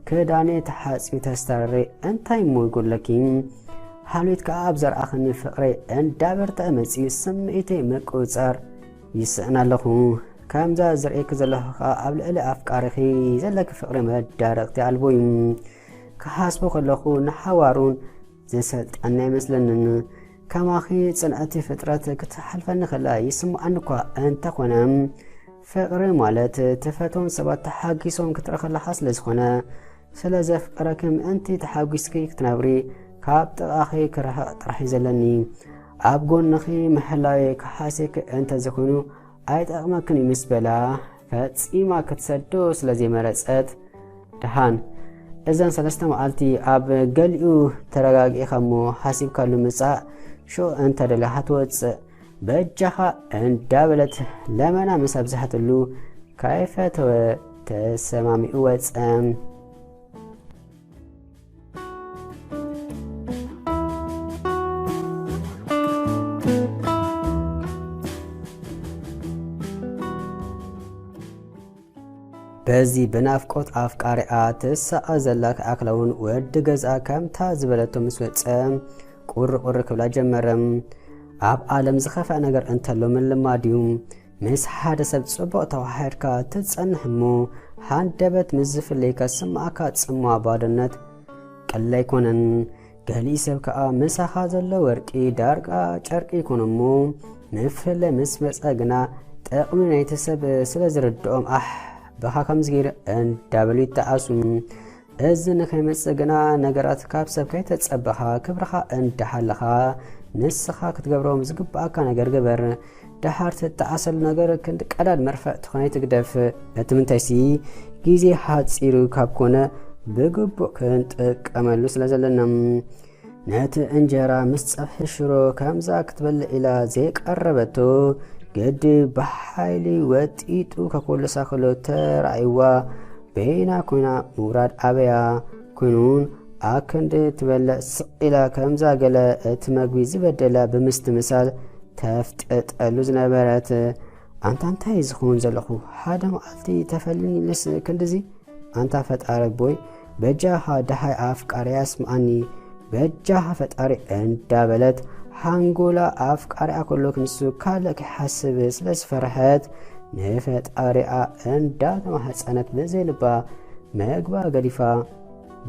ክዳነይ ተሓጺቡ ተስታርሪ፣ እንታይ እሞ ይጎድለኪ? ሃልዩት ከኣ ኣብ ዘርኣኽኒ ፍቕረይ እንዳበርትዐ መጺኡ ስምዒተይ ምቁጽጻር ይስእን ኣለኹ። ከምዛ ዝርእየኪ ዘለኹ ከኣ ኣብ ልዕሊ ኣፍቃሪኺ ዘለኪ ፍቕሪ መዳረቕቲ ኣልቦ እዩ። ክሓስቦ ከለኹ ንሓዋሩን ዘሰልጠኒ ኣይመስለንን። ከማኺ ጽንዕቲ ፍጥረት ክትሓልፈኒ ከላ ይስምዓኒ እኳ እንተኾነ፣ ፍቕሪ ማለት ትፈትዎም ሰባት ተሓጊሶም ክትርኢ ከለኻ ስለ ዝኾነ፣ ስለ ዘፍቅረኪ ምእንቲ ተሓጒስኪ ክትነብሪ ካብ ጥቓኺ ክርሕቕ ጥራሕ እዩ ዘለኒ። ኣብ ጎንኺ ምሕላወይ ክሓስየኪ እንተዘይኮይኑ ኣይጠቕመክን እዩ" ምስ በላ፣ ፈጺማ ክትሰዶ ስለ ዘይመረጸት፣ ደሓን እዘን ሰለስተ መዓልቲ ኣብ ገሊኡ ተረጋጊእኻ እሞ ሓሲብካሉ ምጻእ፣ ሽዑ እንተ ደሊኻ ትወጽእ በጃኻ እንዳበለት ለመና ምስ ኣብዝሓትሉ፣ ካይፈተወ ተሰማሚዑ ወጸ። በዚ ብናፍቆት ኣፍቃሪኣ ትሳቐ ዘላ ክኣክላ እውን ወዲ ገዝኣ ከምታ ዝበለቶ ምስ ወጸ፣ ቁሪ ቁሪ ክብላ ጀመረ። ኣብ ዓለም ዝኸፍኣ ነገር እንተሎ ምልማድ እዩ። ምስ ሓደ ሰብ ጽቡቕ ተዋሓድካ ትጸንሕ እሞ፣ ሃንደበት ምስ ዝፍለየካ ዝስምዓካ ጽምዋ ባዶነት ቀሊል ኣይኮነን። ገሊኡ ሰብ ከኣ ምሳኻ ዘሎ ወርቂ ዳርጋ ጨርቂ ይኮን እሞ፣ ምፍለ ምስ መጸ ግና ጥቕሚ ናይቲ ሰብ ስለ ዝርድኦም ኣሕ ብኻ ከምዚ ገይረ እንዳበሉ ይጠዓሱ። እዚ ንኸይመጽእ ግና ነገራት ካብ ሰብ ከይተጸበኻ ክብርኻ እንዳሓለኻ ንስኻ ክትገብሮም ዝግብኣካ ነገር ግበር። ደሓር ትጠዓሰሉ ነገር ክንዲ ቀዳድ መርፍዕ ትኾነ ትግደፍ። እቲ ምንታይሲ ግዜ ሓጺሩ ካብ ኮነ ብግቡእ ክንጥቀመሉ ስለ ዘለና። ነቲ እንጀራ ምስ ጸብሒ ሽሮ ከምዛ ክትበልዕ ኢላ ዘይቀረበቶ ግዲ ብሓይሊ ወጢጡ ከኮልሳ ከሎ ተራእይዋ በይና ኮይና ምውራድ ኣበያ። ኩኑን ኣክንዲ ትበልዕ ስቕ ኢላ ከምዛ ገለ እቲ መግቢ ዝበደላ ብምስትምሳል ተፍጥጠሉ ዝነበረት። ኣንታ እንታይ ዝኸውን ዘለኹ ሓደ መዓልቲ ተፈልኒ ኢልስ ክንድዚ ኣንታ ፈጣሪ ኣቦይ በጃኻ ደሃይ ኣፍቃሪ ኣስምኣኒ በጃኻ ፈጣሪ እንዳበለት ሓንጎላ ኣፍቃሪኣ ከሎ ክንሱ ካልእ ክሓስብ ስለ ዝፈርሐት ንፈጣሪኣ እንዳተማህፀነት ብዘይ ልባ መግባ ገዲፋ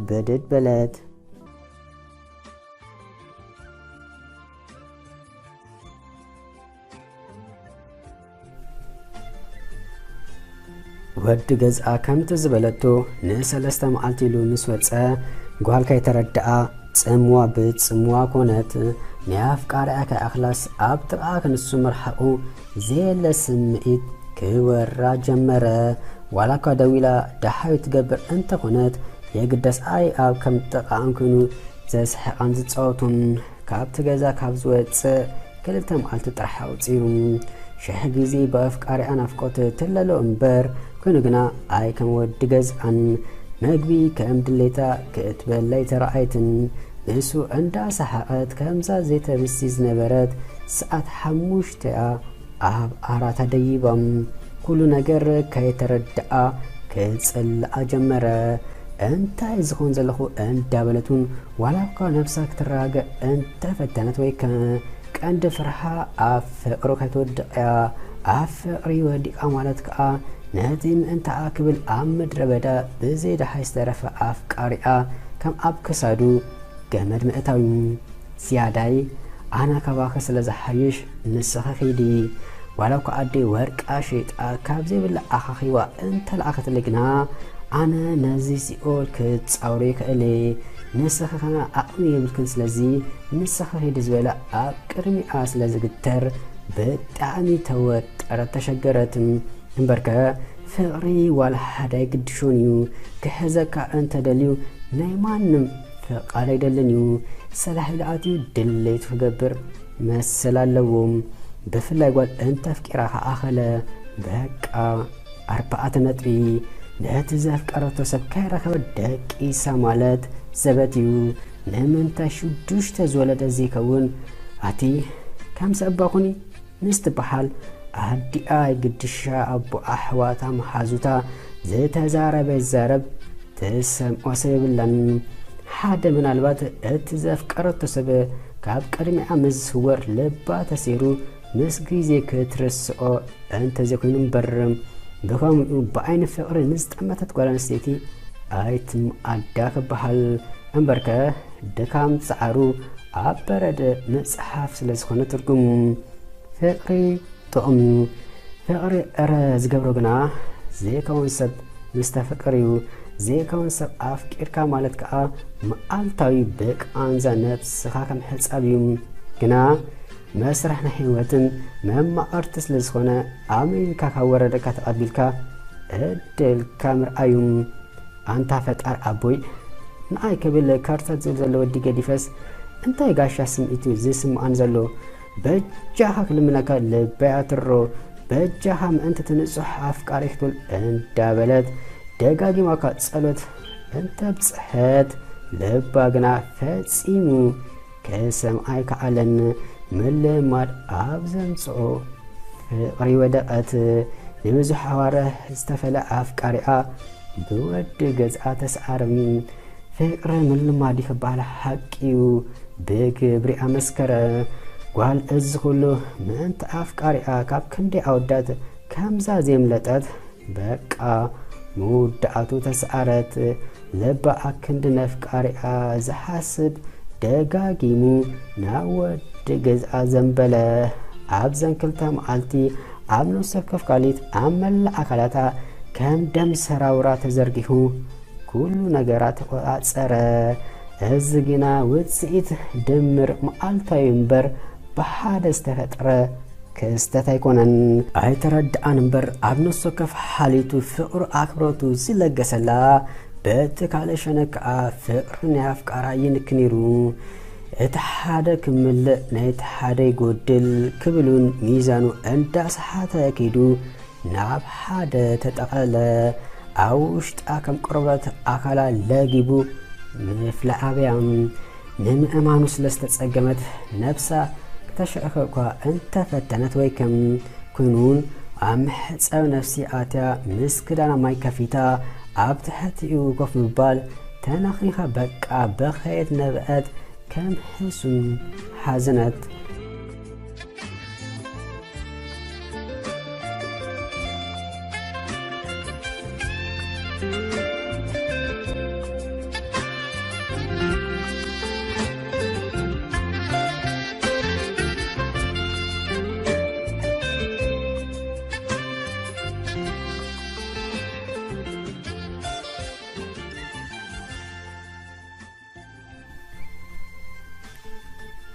ብድድ በለት። ወዲ ገዝኣ ከምቲ ዝበለቶ ንሰለስተ መዓልቲ ኢሉ ምስ ወጸ፣ ጓል ከይተረድኣ ጽምዋ ብጽምዋ ኮነት። ናይ ኣፍቃሪኣ ከይኣኽላስ ኣብ ጥቓኣ ክንሱ ምርሓቑ ዘየለ ስምዒት ክወራ ጀመረ። ዋላ እኳ ደዊላ ደሃዩ ትገብር እንተኾነት፣ የግደስ ኣይ ኣብ ከም ጥቓኣን ኮይኑ ዘስሕቓን ዝጻወቱን ካብቲ ገዛ ካብ ዝወጽእ ክልተ መዓልቲ ጥራሕ ኣቑጺሩ። ሽሕ ግዜ ብኣፍቃሪኣ ናፍቆት ትለሎ እምበር፣ ኮይኑ ግና ኣይ ከም ወዲ ገዝኣን መግቢ ከም ድሌታ ክትበላ ኣይተረኣየትን። ንሱ እንዳሰሓቐት ከምዛ ዘይተምሲ ዝነበረት ሰዓት ሓሙሽተ እያ ኣብ ዓራታ ደይባ። ኩሉ ነገር ከይተረድኣ ክጽልኣ ጀመረ። እንታይ ዝኸውን ዘለኹ እንዳበለት እውን ዋላ እኳ ነብሳ ክትረጋግእ እንተፈተነት ወይ ከ-፣ ቀንዲ ፍርሓ ኣብ ፍቕሪ ከይትወድቕ እያ። ኣብ ፍቕሪ ወዲቓ ማለት ከኣ ነቲ ምእንታኣ ክብል ኣብ ምድረ በዳ ብዘይ ደሃይ ዝተረፈ ኣፍቃሪኣ ከም ኣብ ክሳዱ ገመድ ምእታው እዩ። ዝያዳይ ኣነ ካባኺ ስለ ዝሓይሽ ንስኺ ኺዲ። ዋላ እኳ ኣደይ ወርቃ ሸይጣ ካብ ዘይብላ ኣኻኺባ እንተለኣኸትለይ ግና ኣነ ነዚ ሲኦል ክጻወሮ ይኽእል እየ። ንስኺ ኸኣ ዓቕሚ የብልክን። ስለዚ ንስኺ ኺዲ ዝበላ ኣብ ቅድሚኣ ስለ ዝግተር ብጣዕሚ ተወጠረት፣ ተሸገረት። እምበርከ ፍቕሪ ዋላ ሓደ ኣይግድሾን እዩ። ክሕዘካ እንተደልዩ ናይ ማንም ፍቓድ ኣይደልን እዩ። ሰላሕ ኢሉ ኣትዩ ድሌቱ ክገብር መሰል ኣለዎ። ብፍላይ ጓል እንተፍቂራ ከኣ ኸለ በቃ ኣርባዕተ ነጥቢ። ነቲ ዘፍቀረቶ ሰብ ከይረኸበ ደቂሳ ማለት ዘበት እዩ። ንምንታይ ሽዱሽተ ዝወለደ ዘይከውን? ኣቲ ከም ሰብ ኣባ ኩኒ ምስ ትበሃል ኣዲኣ ይግድሻ፣ ኣቦ ኣሕዋታ መሓዙታ ዝተዛረበ ይዛረብ፣ ትሰምዖ ሰብ የብላን። ሓደ ምናልባት እቲ ዘፍቀረቶ ሰብ ካብ ቅድሚኣ ምስ ዝስወር ልባ ተሰይሩ ምስ ግዜ ክትርስኦ እንተዘይኮይኑ እምበር፣ ብኸምኡ ብዓይኒ ፍቕሪ ንዝጠመተት ጓል ኣንስተይቲ ኣይትምኣዳ ክበሃል። እምበርከ ድካም ጻዕሩ ኣብ በረድ ምጽሓፍ ስለ ዝኾነ ትርጉሙ ፍቕሪ ጥቕሙ። ፍቕሪ እረ ዝገብሮ ግና ዘይከውን ሰብ ምስ ተፈቀረ እዩ። ዘይከውን ሰብ ኣፍቂርካ ማለት ከኣ መዓልታዊ ብቃንዛ ነብስኻ ከም ሕጻብ እዩ። ግና መስርሕ ናይ ህይወትን መማቕርቲ ስለ ዝኾነ ኣሚንካ ካብ ወረደካ ተቐቢልካ ዕድልካ ምርኣዩ። ኣንታ ፈጣር ኣቦይ፣ ንኣይ ክብል ካርታት ዝብል ዘሎ ወዲ ገዲፈስ፣ እንታይ ጋሻ ስምዒት እዩ ዝስምዓን ዘሎ? በጃኻ ክልምነካ ልበይ ኣትሮ፣ በጃኻ ምእንቲ እቲ ንጹሕ ኣፍቃሪ ክትብል እንዳበለት ደጋጊማካ ጸሎት እንተብጽሐት፣ ልባ ግና ፈጺሙ ክሰምዓ ኣይከኣለን። ምልማድ ኣብ ዘምጽኦ ፍቕሪ ወደቐት። ንብዙሕ ኣዋርሕ ዝተፈለ ኣፍቃሪኣ ብወዲ ገዝኣ ተስዓርም። ፍቕሪ ምልማድ እዩ ክበሃል ሓቂ እዩ፣ ብግብሪ ኣመስከረ። ጓል እዚ ኩሉ ምእንቲ ኣፍቃሪኣ ካብ ክንደይ ኣወዳት ከምዛ ዘየምለጠት በቃ ምውዳኣቱ ተስዓረት። ልባ ኣክንዲ ነፍቃሪኣ ዝሓስብ ደጋጊሙ ናብ ወዲ ገዝኣ ዘንበለ። ኣብዘን ክልተ መዓልቲ ኣብ ነፍሲ ወከፍ ካልኢት ኣብ መላእ ኣካላታ ከም ደም ሰራውራ ተዘርጊሑ ኩሉ ነገራ ተቆጻጸረ። እዚ ግና ውጽኢት ድምር መዓልታዊ እምበር ብሓደ ዝተፈጥረ ክስተት ኣይኮነን። ኣይተረድኣን እምበር ኣብ ነፍሲ ወከፍ ሓሊቱ ፍቕሩ ኣክብሮቱ ዝለገሰላ በቲ ካልእ ሸነክ ከኣ ፍቕሪ ናይ ኣፍቃራ ይንክ ነይሩ። እቲ ሓደ ክምልእ ናይቲ ሓደ ይጎድል ክብሉን ሚዛኑ እንዳሰሓተ ከይዱ ናብ ሓደ ተጠቐለ። ኣብ ውሽጣ ከም ቆርበት ኣካላ ለጊቡ ምፍላዕ ኣብያ። ንምእማኑ ስለ ዝተጸገመት ነብሳ ክተሽዕኸ እኳ እንተፈተነት ወይ ከም ኩኑን ኣብ መሕጸብ ነፍሲ ኣትያ ምስ ክዳና ማይ ከፊታ ኣብ ትሕቲኡ ኮፍ ምባል ተነኺኻ በቃ በኸየት ነበዐት ከም ሕሱም ሓዘነት።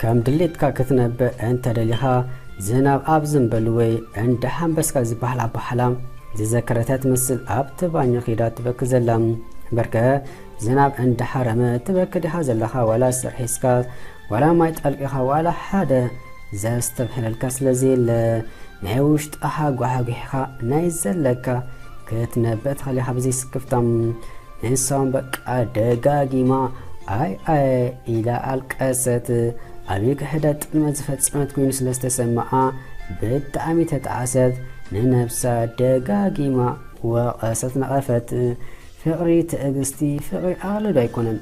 ከም ድሌትካ ክትነብእ እንተ ደሊኻ፣ ዝናብ ኣብ ዝንበሉ ወይ እንዳ ሓምበስካ ዝበሃል ኣበሓላ ዝዘከረታ ትመስል ኣብቲ ባኞ ኺዳ ትበኪ ዘላ። እምበርከ፣ ዝናብ እንዳ ሓረመ ትበኪ ዲኻ ዘለኻ፣ ዋላስ ርሒስካ፣ ዋላ ማይ ጠልቂኻ፣ ዋላ ሓደ ዘስተብህለልካ ስለ ዘየለ፣ ናይ ውሽጥኻ ጓሕጒሕካ ናይ ዘለካ ክትነብእ ትኽእል ኢኻ ብዘይ ስክፍታ። ንሳውን በቃ ደጋጊማ ኣይ ኣይ ኢላ ኣልቀሰት። ኣብ ክሕደት ጥልመት ዝፈጸመት ኮይኑ ስለ ዝተሰምዓ ብጣዕሚ ተጣዕሰት። ንነብሳ ደጋጊማ ወቐሰት፣ ነቐፈት። ፍቕሪ ትዕግስቲ፣ ፍቕሪ ኣቕልዶ ኣይኮነን።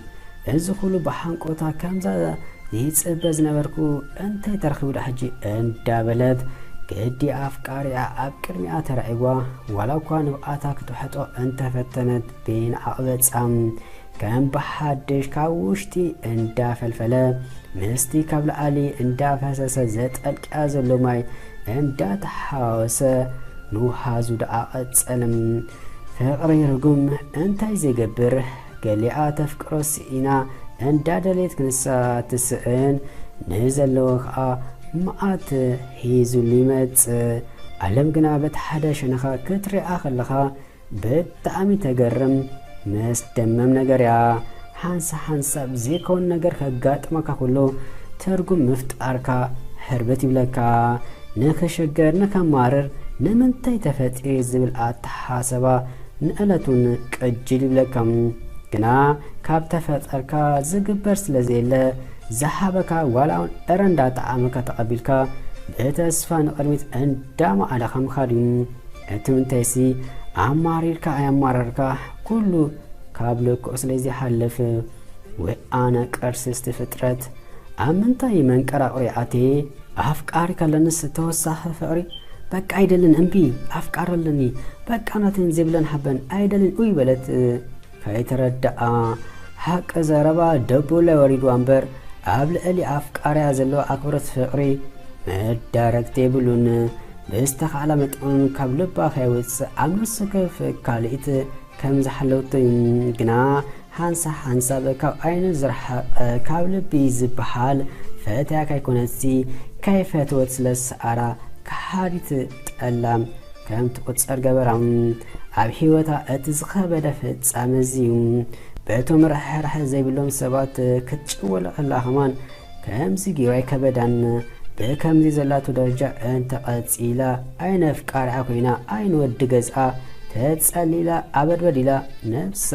እዚ ኩሉ ብሓንቆታ ከምዛ ይጽበ ዝነበርኩ እንታይ ተረኺቡ ዶ ሕጂ እንዳበለት፣ ግዲ ኣፍቃሪኣ ኣብ ቅድሚኣ ተራዒዋ፣ ዋላ እኳ ንብዓታ ክትውሕጦ እንተፈተነት፣ ብናዕቕ በጻ ከም ብሓድሽ ካብ ውሽጢ እንዳፈልፈለ፣ ምስቲ ካብ ላዕሊ እንዳፈሰሰ ዘጠልቅያ ዘሎ ማይ እንዳተሓወሰ ምውሃዙ ደኣ ቀጸለ። ፍቕሪ ርጉም እንታይ ዘይገብር፣ ገሊኣ ተፍቅሮ ስኢና እንዳደለየት ክንሳ ትስእን፣ ንዘለዎ ከኣ መዓት ሒዙሉ ይመጽእ። ዓለም ግና በቲ ሓደ ሸነኻ ክትሪኣ ከለኻ ብጣዕሚ ተገርም፣ መስደመም ነገር እያ። ሓንሳ ሓንሳብ ዘይከውን ነገር ከጋጥመካ ኩሉ ትርጉም ምፍጣርካ ሕርበት ይብለካ። ንኽሽገር፣ ንኸማርር፣ ንምንታይ ተፈጢረ ዝብል ኣተሓሰባ ንዕለቱን ቅጅል ይብለካ። ግና ካብ ተፈጠርካ ዝግበር ስለ ዘየለ፣ ዝሃበካ ዋላ እውን እረ እንዳጠዓመካ ተቐቢልካ፣ ብተስፋ ንቕድሚት እንዳማዕለኻ ምኻድ እዩ። እቲ ምንታይሲ፣ ኣማሪርካ ኣየማረርካ፣ ኩሉ ካብ ልክዑ ስለ ዘይሓልፍ። ወይ ኣነ ቀርሲስቲ ፍጥረት፣ ኣብ ምንታይ መንቀራቕሪ ኣትየ? ኣፍቃሪ ከለንስ ተወሳኺ ፍቕሪ በቃ ኣይደልን፣ እምቢ፣ ኣፍቃሪ ኣለኒ፣ በቃ ናተይን ዘይብለን ሃበን ኣይደልን፣ ኡይ በለት። ከይተረድኣ፣ ሓቂ ዘረባ ደቡላይ ወሪድዋ እምበር፣ ኣብ ልዕሊ ኣፍቃርያ ዘለዎ ኣኽብሮት ፍቕሪ መዳረግቲ የብሉን። ብዝተኻእላ መጠን ካብ ልባ ከይወጽእ ኣብ ነፍሲ ወከፍ ካልኢት ከም ዝሓለወቶ እዩ። ግና ሓንሳ ሓንሳብ ካብ ዓይኑ ዝረሓቐ ካብ ልቢ ዝበሃል ፈትያ ካይኮነትሲ፣ ከይፈተወት ስለ ዝሰኣራ ከሓዲት ጠላም ከም ትቑጸር ገበራ። ኣብ ህይወታ እቲ ዝኸበደ ፍጻመ እዚ እዩ። በቶም ርሕራሐ ዘይብሎም ሰባት ክትጭወሎ ከላ ከማን ከምዚ ገይሩ ኣይከበዳን። ብከምዚ ዘላቶ ደረጃ እንተቐጺላ፣ ኣይነፍቃሪኣ ኮይና፣ ኣይንወዲ ገዝኣ ተጸሊላ፣ ኣበድበድ ኢላ ነብሳ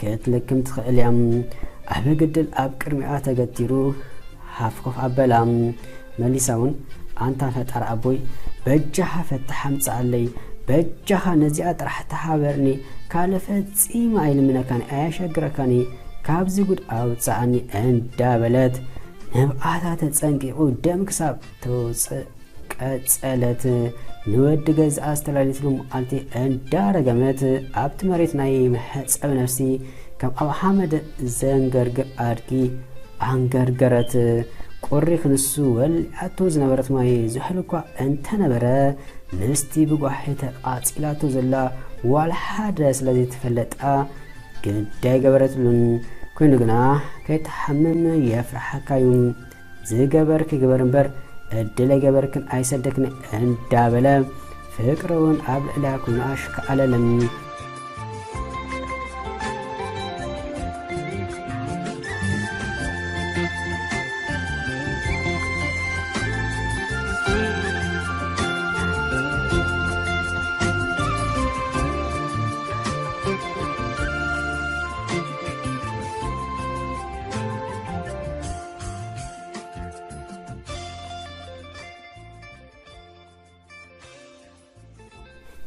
ክትልክም ትኽእል እያ። ኣብ ግድል ኣብ ቅድሚኣ ተገቲሩ ሃፍኮፍ ኣበላ። መሊሳ እውን፣ ኣንታ ፈጣሪ ኣቦይ፣ በጃኻ ፍታሕ ኣምጽኣለይ፣ በጃኻ ነዚኣ ጥራሕ ተሓበርኒ፣ ካልእ ፈጺመ ኣይልምነካን፣ ኣየሸግረካን፣ ካብዚ ጉድ ኣውጽኣኒ እንዳበለት ንብዓታ ተጸንቂቑ ደም ክሳብ ተውጽእ ቀጸለት። ንወዲ ገዝኣ ዝተላለየትሉ መዓልቲ እንዳረገመት ኣብቲ መሬት ናይ መሕጸቢ ነፍሲ ከም ኣብ ሓመድ ዘንገርግር ኣድጊ ኣንገርገረት። ቁሪ ክንሱ ወሊዓቶ ዝነበረት ማይ ዝሕል እኳ እንተነበረ፣ ምስቲ ብጓሒ ተቓጺላቶ ዘላ ዋላ ሓደ ስለ ዘይተፈለጣ፣ ግዳይ ገበረትሉን። ኮይኑ ግና፣ "ከይትሓምም የፍርሓካ እዩ። ዝገበርክ ግበር እምበር፣ ዕድለይ ገበርክን ኣይሰደክን" እንዳበለ፣ ፍቅሪ እውን ኣብ ልዕሊኣ ኮይኑ ኣሽከኣለለን።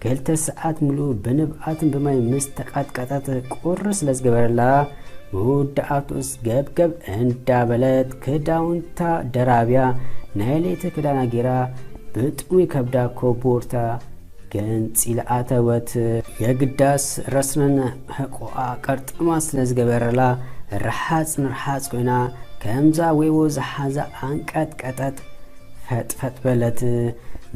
ክልተ ሰዓት ሙሉእ ብንብኣትን ብማይ ምስ ተቐጥቀጠት፣ ቁሪ ስለ ዝገበረላ፣ መወዳእታኡስ ገብገብ እንዳበለት ክዳውንታ ደራብያ፣ ናይ ለይቲ ክዳና ጌራ፣ ብጥሙይ ከብዳ ኮቦርታ ገንጺላ ኣተወት። የግዳስ ረስነን ሕቆኣ ቀርጥማ ስለ ዝገበረላ፣ ርሓጽ ንርሓጽ ኮይና፣ ከምዛ ወይቦ ዝሓዛ ኣንቀጥቀጠት። ፈጥፈጥ በለት።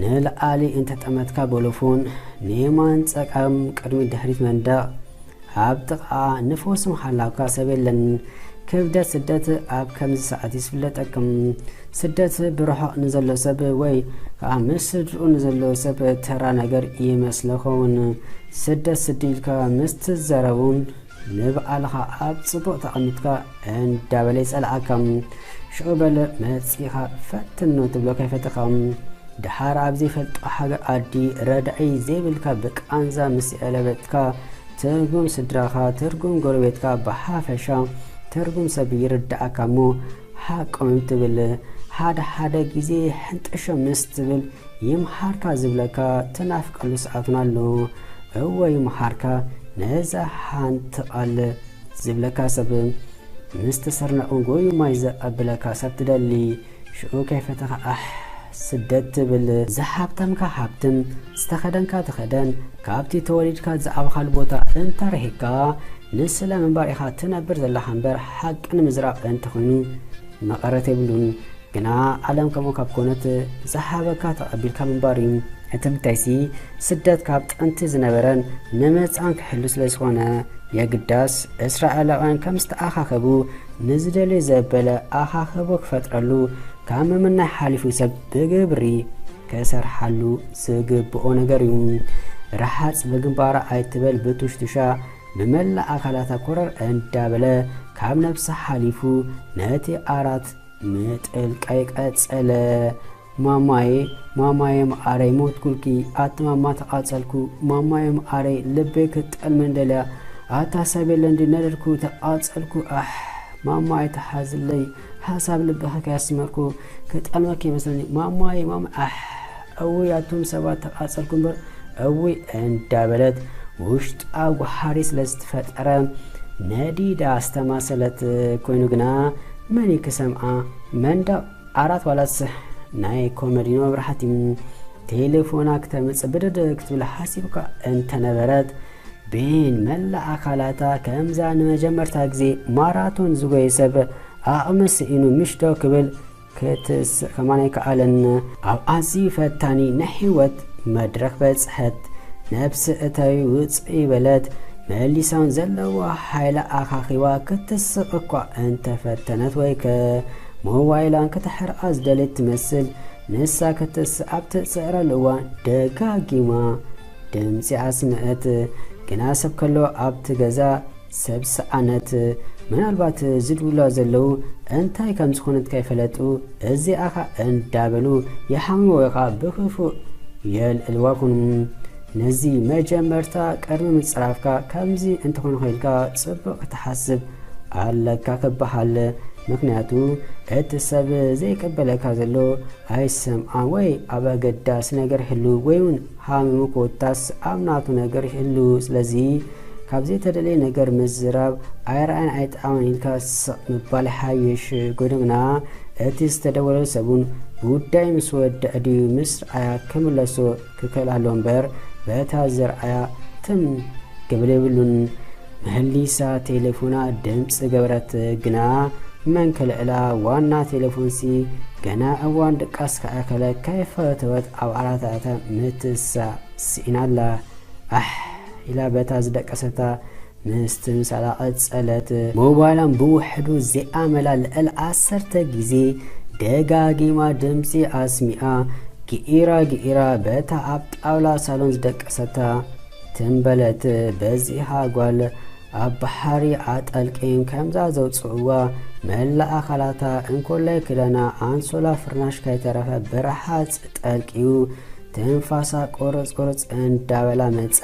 ንላዕሊ እንተጠመትካ ቦሎፎን፣ ንየማን ጸጋም ቅድሚ ድሕሪት መንደቕ፣ ኣብ ጥቓ ንፈውሲ መሓላውካ ሰብ የለን። ክብደት ስደት ኣብ ከምዚ ሰዓት እዩ ዝፍለጠኩም። ስደት ብርሑቕ ንዘሎ ሰብ ወይ ከኣ ምስ ስድርኡ ንዘሎ ሰብ ተራ ነገር ይመስሎ ኸውን። ስደት ስዲ ኢልካ ምስ ትዛረቡን ንባዕልኻ ኣብ ጽቡቕ ተቐሚጥካ እንዳበለ ይጸልኣካ። ሽዑ በለ መጺኻ ፈትኖ ትብሎ ከይፈተኻ። ደሓር ኣብ ዘይፈልጦ ሃገር ዓዲ ረዳኢ ዘይብልካ ብቃንዛ ምስ የለበጥካ ትርጉም ስድራኻ፣ ትርጉም ጎረቤትካ፣ ብሓፈሻ ትርጉም ሰብ ይርድኣካ እሞ ሃቆም ትብል። ሓደ ሓደ ግዜ ሕንጥሾ ምስ ትብል ይምሃርካ ዝብለካ ትናፍቀሉ ሰዓት እውን ኣሎ። እወ ይምሃርካ፣ ነዛ ሓንቲ ቃል ዝብለካ ሰብ ምስ ተሰርነቑን ጎዩ ማይ ዘቐብለካ ሰብ ትደሊ። ሽዑ ከይፈተኻ ኣሕ ስደት ትብል። ዝሃብተምካ ሃብትም፣ ዝተኸደንካ ተኸደን፣ ካብቲ ተወሊድካ ዝዓበኻሉ ቦታ እንተርሂቅካ፣ ንስለ ምንባር ኢኻ ትነብር ዘለኻ እምበር፣ ሓቂ ንምዝራብ እንተኾይኑ መቐረት የብሉን። ግና ዓለም ከምኡ ካብ ኮነት፣ ዝሃበካ ተቐቢልካ ምንባር እዩ። እቲ ምንታይሲ፣ ስደት ካብ ጥንቲ ዝነበረን ንመጻን ክሕሉ ስለ ዝኾነ፣ የግዳስ እስራኤላውያን ከም ዝተኣኻኸቡ፣ ንዝደልዮ ዘበለ ኣኻኽቦ ክፈጥረሉ፣ ካብ ምምናይ ሓሊፉ ሰብ ብግብሪ ክሰርሓሉ ዝግብኦ ነገር እዩ። ረሓጽ ብግንባራ ኣይትበል ብቱሽቱሻ፣ ብመላእ ኣካላታ ኮረር እንዳበለ፣ ካብ ነብሲ ሓሊፉ ነቲ ኣራት ምጥልቃይ ቀጸለ። "ማማዬ፣ ማማዬ መዓረይ ሞትኩልኪ፣ ኣቲ ማማ ተቓጸልኩ፣ ማማዬ መዓረይ ልበይ ክትጠልመን ደልያ፣ ኣታ ሰብ የለን ድዩ ነደድኩ፣ ተቓጸልኩ፣ ኣሕ፣ ማማ ኣይትሓዝለይ፣ ሓሳብ ልብኺ ከየስመርኩ፣ ክጠልመኪ ይመስለኒ፣ ማማዬ፣ ማማ፣ ኣሕ፣ እውይ ኣቱም ሰባት ተቓጸልኩ እምበር፣ እውይ" እንዳበለት ውሽጣ ጓሓሪ ስለ ዝተፈጠረ ነዲዳ ኣስተማሰለት። ኮይኑ ግና መን እዩ ክሰምዓ? መንደቕ ዓራት ዋላስ ናይ ኮመዲኖ መብራህቲ? ቴሌፎና ክተምጽእ ብድድ ክትብል ሓሲብካ እንተነበረት፣ ቤን መላእ ኣካላታ ከምዛ ንመጀመርታ ግዜ ማራቶን ዝጎየ ሰብ ዓቕሚ ስኢኑ ምሽዶ ክብል ክትስእ ከማን ኣይከኣለን። ኣብ ኣዝዩ ፈታኒ ናይ ህይወት መድረኽ በጽሐት። ነብሲ እተዊ ውጽእ በለት። መሊሳን ዘለዋ ሓይላ ኣኻኺባ ክትስቕ እኳ እንተፈተነት ወይ ከ ሞባይላን ክትሕርቓ ዝደልየት ትመስል። ንሳ ክትስእ ኣብ ትጽዕረሉ እዋን ደጋጊማ ድምጺ ኣስምዐት። ግና ሰብ ከሎ ኣብቲ ገዛ ሰብ ሰኣነት። ምናልባት ዝድውላ ዘለዉ እንታይ ከም ዝኾነት ከይፈለጡ፣ እዚኣኻ እንዳበሉ ይሓምዎ ወይ ኸዓ ብክፉእ የልዕልዋ ይኹኑ። ነዚ መጀመርታ ቅድሚ ምጽራፍካ ከምዚ እንተኾነ ኢልካ ጽቡቕ ክትሓስብ ኣለካ ክበሃል። ምኽንያቱ እቲ ሰብ ዘይቅበለካ ዘሎ ኣይሰምዓን ወይ ኣብ ኣገዳሲ ነገር ይህሉ ወይ እውን ሃሚሙ ኮታስ ኣብ ናቱ ነገር ይህሉ። ስለዚ ካብ ዘይተደለየ ነገር ምዝራብ ኣይረኣን ኣይጠዓመን ኢልካ ስቕ ምባል ይሓይሽ። ኮይኑ ግና እቲ ዝተደወለሉ ሰብ እውን ጉዳይ ምስ ወደአ ድዩ ምስ ረኣያ ክምለሶ ክክእል ኣለዎ እምበር በታ ዝረኣያ ትም ክብል የብሉን። መሊሳ ቴሌፎና ድምፂ ገበረት፣ ግና መን ክልዕላ ዋና ቴሌፎንሲ ገና እዋን ድቃስ ከኣከለ ከይፈተወት ኣብ ዓራታታ ምትሳእ ስኢና ኣላ። ኣሕ ኢላ በታ ዝደቀሰታ ምስትምሳላ ቀጸለት። ሞባይላን ብውሕዱ ዘይኣመላ ልዕሊ ዓሰርተ ግዜ ደጋጊማ ድምጺ ኣስሚኣ ግኢራ ግኢራ በታ ኣብ ጣውላ ሳሎን ዝደቀሰታ ትንበለት። በዚኻ ጓል ኣብ ባሕሪ ኣጠልቂም ከምዛ ዘውጽእዋ መላእ ኣኻላታ እንኮላይ ክዳና ኣንሶላ ፍርናሽ ከይተረፈ ብረሓጽ ጠልቂዩ ትንፋሳ ቁርጽ ቁርጽ እንዳበላ መጸ።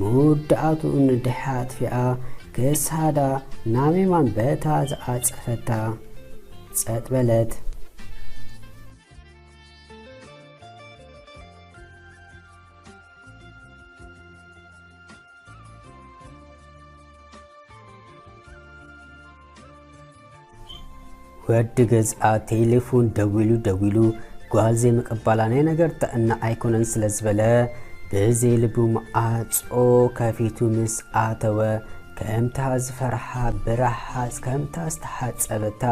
መወዳእትኡ ንድሕሪ ኣጥፊኣ ክሳዳ ናብ የማን በታ ዝዓጸፈታ ጸጥ በለት። ወዲ ገዝኣ ቴሌፎን ደዊሉ ደዊሉ ጓል ዘይምቅባላ ናይ ነገር ጥዕና ኣይኮነን ስለ ዝበለ ብዘይ ልቡ መዓጾ ከፊቱ ምስ ኣተወ ከምታ ዝፈርሓ ብረሓጽ ከምታ ዝተሓጸበታ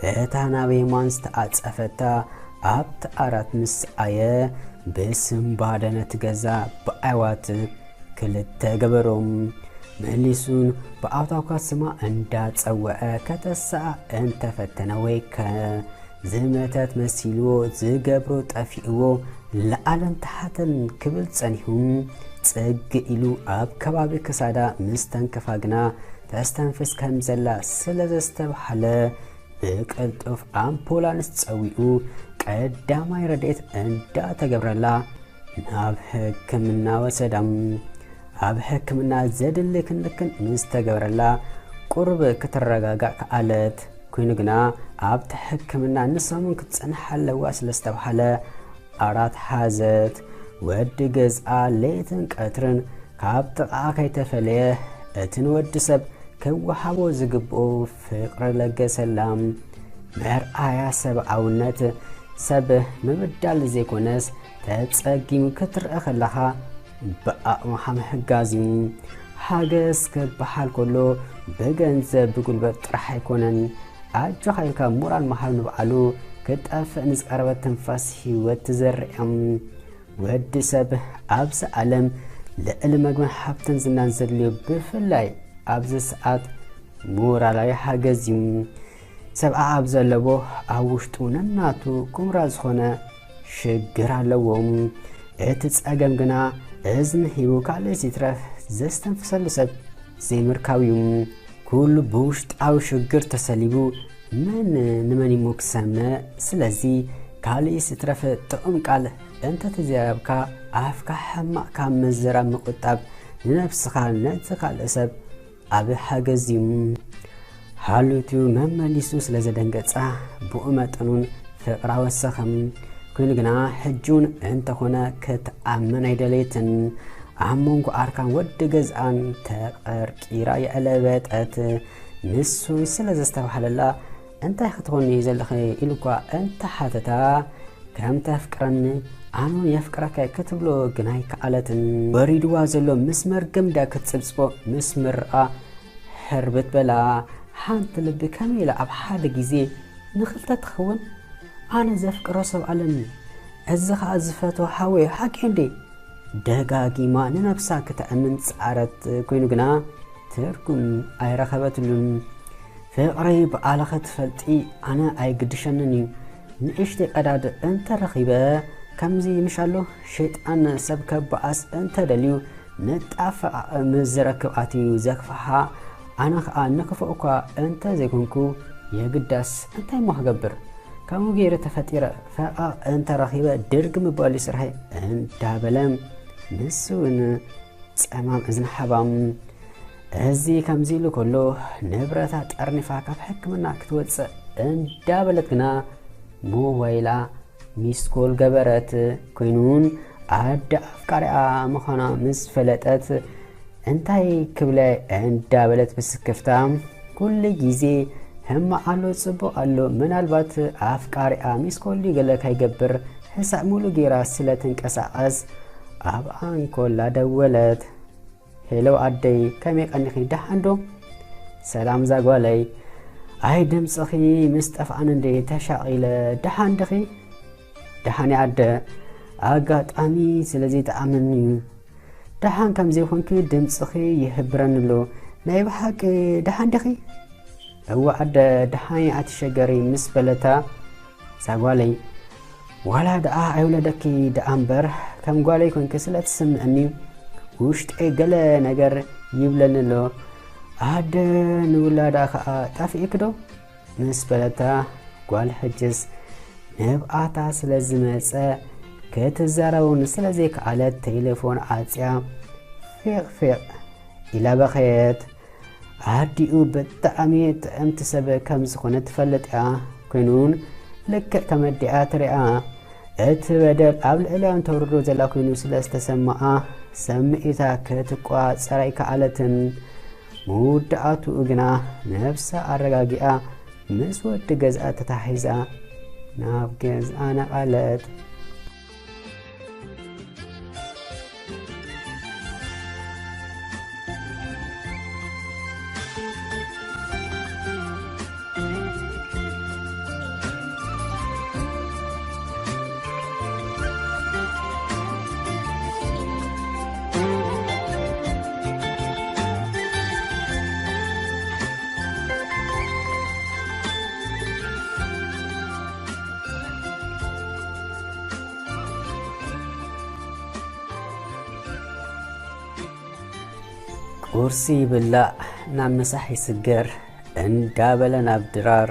በታ ናብ የማን ዝተዓጸፈታ ኣብቲ ዓራት ምስ ኣየ ብስምባደ ነቲ ገዛ ብኣዕዋት ክልተ ገበሮም። መሊሱን ብኣውታውካ ስማ እንዳጸወዐ ከተስኣ እንተፈተነ ወይ ከ ዝመተት መሲልዎ ዝገብሮ ጠፊእዎ ላዕልን ታሕትን ክብል ጸኒሑ ጽግ ኢሉ ኣብ ከባቢ ክሳዳ ምስ ተንከፋ ግና ተስተንፍስ ከም ዘላ ስለ ዘስተብሃለ ብቅልጡፍ ኣምቡላንስ ጸዊዑ ቀዳማይ ረድኤት እንዳተገብረላ ናብ ሕክምና ወሰዳ። ኣብ ሕክምና ዘድሊ ክንክን ምስ ተገብረላ ቁሩብ ክትረጋጋእ ከኣለት። ኮይኑ ግና ኣብቲ ሕክምና ንሰሙን ክትጸንሕ ኣለዋ ስለ ዝተባህለ ዓራት ሓዘት። ወዲ ገዝኣ ለይትን ቀትርን ካብ ጥቓኣ ከይተፈለየ እቲ ንወዲ ሰብ ክወሃቦ ዝግብኦ ፍቕሪ ለገሰላ። መርኣያ ሰብኣውነት ሰብ ምብዳል ዘይኮነስ ተጸጊሙ ክትርአ ከለኻ ብኣቕምኻ ምሕጋዝ እዩ። ሓገዝ ክበሃል ከሎ ብገንዘብ ብጉልበት ጥራሕ ኣይኮነን። ኣጆኻ ኢልካ ሞራል ምሃብ ንባዕሉ ክጠፍእ ንዝቐረበት ትንፋስ ህይወት ትዘርእ እያ። ወዲ ሰብ ኣብዚ ዓለም ልዕሊ መግብን ሃብትን ዝናን ዘድልዮ ብፍላይ ኣብዚ ሰዓት ሞራላዊ ሓገዝ እዩ። ሰብኣ ኣብ ዘለዎ ኣብ ውሽጡ ነናቱ ኩምራ ዝኾነ ሽግር ኣለዎ። እቲ ጸገም ግና እዝኒ ሂቡ ካልእ ይትረፍ ዘስተንፍሰሉ ሰብ ዘይምርካብ እዩ። ኩሉ ብውሽጣዊ ሽግር ተሰሊቡ መን ንመን እሞ ክሰምዕ? ስለዚ ካልእ ይትረፍ ጥዑም ቃል እንተተዘራረብካ ኣፍካ ሕማቕ ካብ ምዝራብ ምቁጣብ ንነብስኻ ነቲ ካልእ ሰብ ዓቢ ሓገዝ እዩ። ሃሉቱ መመሊሱ ስለ ዘደንገጻ ብኡ መጠኑን ፍቕራ ወሰኸ። ኮይኑ ግና ሕጂ እውን እንተኾነ ክትኣምን ኣይደለየትን። ኣብ መንጎ ኣርካን ወዲ ገዝኣን ተቐርቂራ የዕለበጠት። ንሱ ስለ ዘስተብሃለላ እንታይ ክትኾኒ ዘለኺ ኢሉ እኳ እንተሓተታ ከም ተፍቅረኒ ኣነ እውን የፍቅረካ ክትብሎ ግና ኣይከኣለትን። ወሪድዋ ዘሎ ምስ መርገም ድያ ክትጽብጽቦ ምስ ምርኣ ሕርብት በላ። ሓንቲ ልቢ ከመይ ኢላ ኣብ ሓደ ግዜ ንኽልተ ትኸውን? ኣነ ዘፍቅሮ ሰብ ኣለኒ። እዚ ኸኣ ዝፈትዎ ሓወይ ሓቂ እንዴ? ደጋጊማ ንነብሳ ክተእምን ጸዓረት ኮይኑ ግና ትርጉም ኣይረኸበትሉን። ፍቕረይ ብኣለኸ ትፈልጢ ኣነ ኣይግድሸንን እዩ። ንእሽተይ ቀዳድ እንተረኺበ ከምዚ ምሻሎ ሸይጣን ሰብ ከበኣስ እንተደልዩ ንጣፈቓቕ ምስ ዝረክብ ኣትዩ ዘክፍሓ። ኣነ ኸኣ ንክፉእ እኳ እንተ ዘይኮንኩ የግዳስ እንታይ እሞ ክገብር? ከምኡ ገይረ ተፈጢረ ፈቓቕ እንተረኺበ ድርግም ምባሉ ስርሐይ እንዳበለ ንሱ እውን ጸማም እዝኒ ሓባም። እዚ ከምዚ ኢሉ ከሎ ንብረታ ጠርኒፋ ካብ ሕክምና ክትወጽእ እንዳበለት ግና ሞባይላ ሚስኮል ገበረት። ኮይኑን ኣደ ኣፍቃሪኣ ምዃና ምስ ፈለጠት እንታይ ክብለ እንዳበለት ብስክፍታ ኩሉ ግዜ ህማቕ ኣሎ ጽቡቕ ኣሎ ምናልባት ኣፍቃሪኣ ሚስኮል ድዩ ገለ ከይገብር ሕሳእ ሙሉ ጌራ ስለ ትንቀሳቐስ ኣብ ኣንኮላ ደወለት። ሄሎ ኣደይ ከመይ ቀኒኺ ደሓን ዶ? ሰላም ዛጓለይ። ኣይ ድምፅኺ ምስ ጠፍኣኒ እንደ ተሻቒለ። ደሓን ድኺ? ደሓን እየ ኣደ። ኣጋጣሚ ስለ ዘይጠዓመኒ እዩ። ደሓን ከም ዘይኮንኪ ድምፅኺ ይህብረኒ ኣሎ። ናይ ብሓቂ ደሓን ድኺ? እወ ኣደ፣ ደሓን እየ፣ ኣትሸገሪ ምስ በለታ፣ እዛ ጓለይ ዋላ ደኣ ኣይውለደኪ ደኣ እምበር ከም ጓለይ ኮንኪ ስለ ትስምዕኒ ውሽጠይ ገለ ነገር ይብለኒ ኣሎ። ኣደ፣ ንውላዳ ከኣ ጠፊእኪ ዶ? ምስ በለታ፣ ጓል ሕጅስ ንብኣታ ስለ ዝመጸ ክትዛረብ እውን ስለ ዘይከኣለት ቴሌፎን ዓጽያ ፊቕ ፊቕ ኢላ በኸየት። ኣዲኡ ብጣዕሚ ጥዕምቲ ሰብ ከም ዝኾነ ትፈልጥ እያ። ኮይኑ እውን ልክዕ ከም ኣዲኣ ትሪኣ። እቲ በደል ኣብ ልዕሊኣ ተውርዶ ዘላ ኮይኑ ስለ ዝተሰምዓ ስምዒታ ክትቆጻጸር ኣይከኣለትን። መወዳእትኡ ግና ነብሳ ኣረጋጊኣ ምስ ወዲ ገዝኣ ተታሒዛ ናብ ገዝኣ ነቓለት። ቁርሲ ይብላዕ፣ ናብ ምሳሕ ይስገር እንዳበለ ናብ ድራር።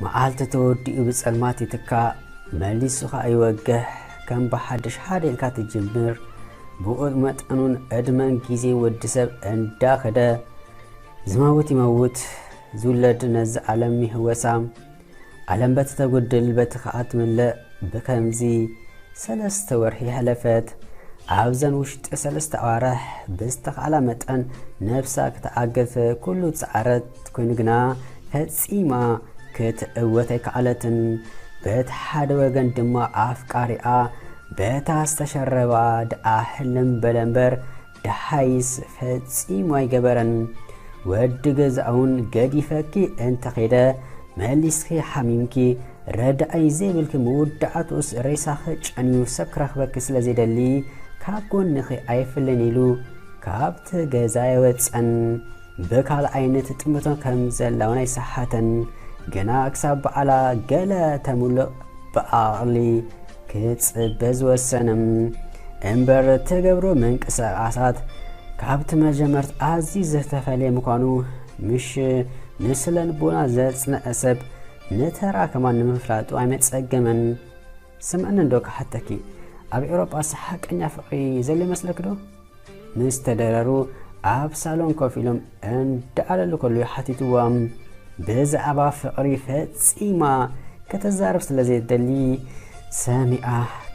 መዓልቲ ተወዲኡ ብጸልማት ይትካእ፣ መሊሱ ኸኣ ይወግሕ። ከም ብሓድሽ ሓደ ኢልካ ትጅምር። ብኡ መጠኑን ዕድመን ግዜ ወዲ ሰብ እንዳኸደ፣ ዝመውት ይመውት፣ ዝውለድ ነዚ ዓለም ይህወሳ። ዓለም በቲ ተጉድል፣ በቲ ኸኣ ትምለእ። ብከምዚ ሰለስተ ወርሒ ሓለፈት። ኣብዘን ውሽጢ ሰለስተ ኣዋርሕ ብዝተኻእላ መጠን ነብሳ ክትዓግት ኩሉ ጸዓረት፣ ኮይኑ ግና ፈጺማ ክትዕወት ኣይከኣለትን። በቲ ሓደ ወገን ድማ ኣፍቃሪኣ በታ ዝተሸረባ ደኣ ሕልም በለ እምበር ደሃይስ ፈጺሙ ኣይገበረን። ወዲ ገዛ'ውን ገዲፈኪ እንተኸይደ መሊስኪ ሓሚምኪ ረዳኢ ዘይብልኪ፣ መወዳእትኡስ ሬሳኺ ጨንዩ ሰብ ክረኽበኪ ስለ ዘይደሊ ካብ ጎንኺ ኣይፍልን ኢሉ ካብቲ ገዛ ኣይወጸን። ብካልኣይ ነቲ ጥምቶ ከም ዘላ እውን ኣይሰሓተን። ግና ክሳብ በዓላ ገለ ተምልእ ብዓቕሊ ክጽበ ዝወሰነ እምበር፣ ትገብሮ ምንቅስቓሳት ካብቲ መጀመርታ ኣዝዩ ዝተፈልየ ምዃኑ፣ ምሽ ንስነ ልቦና ዘጽንዐ ሰብ ንተራ ከማን ንምፍላጡ ኣይመጸገመን። ስምዕኒ እንዶ ክሓተኪ፣ ኣብ ኤውሮጳስ ሓቀኛ ፍቕሪ ዘሎ ይመስለኪ ዶ? ምስ ተደረሩ ኣብ ሳሎን ኮፍ ኢሎም እንዳዕለሉ ከለዉ ሓቲትዋ። ብዛዕባ ፍቕሪ ፈጺማ ከተዛርብ ስለ ዘይደሊ ሰሚዓ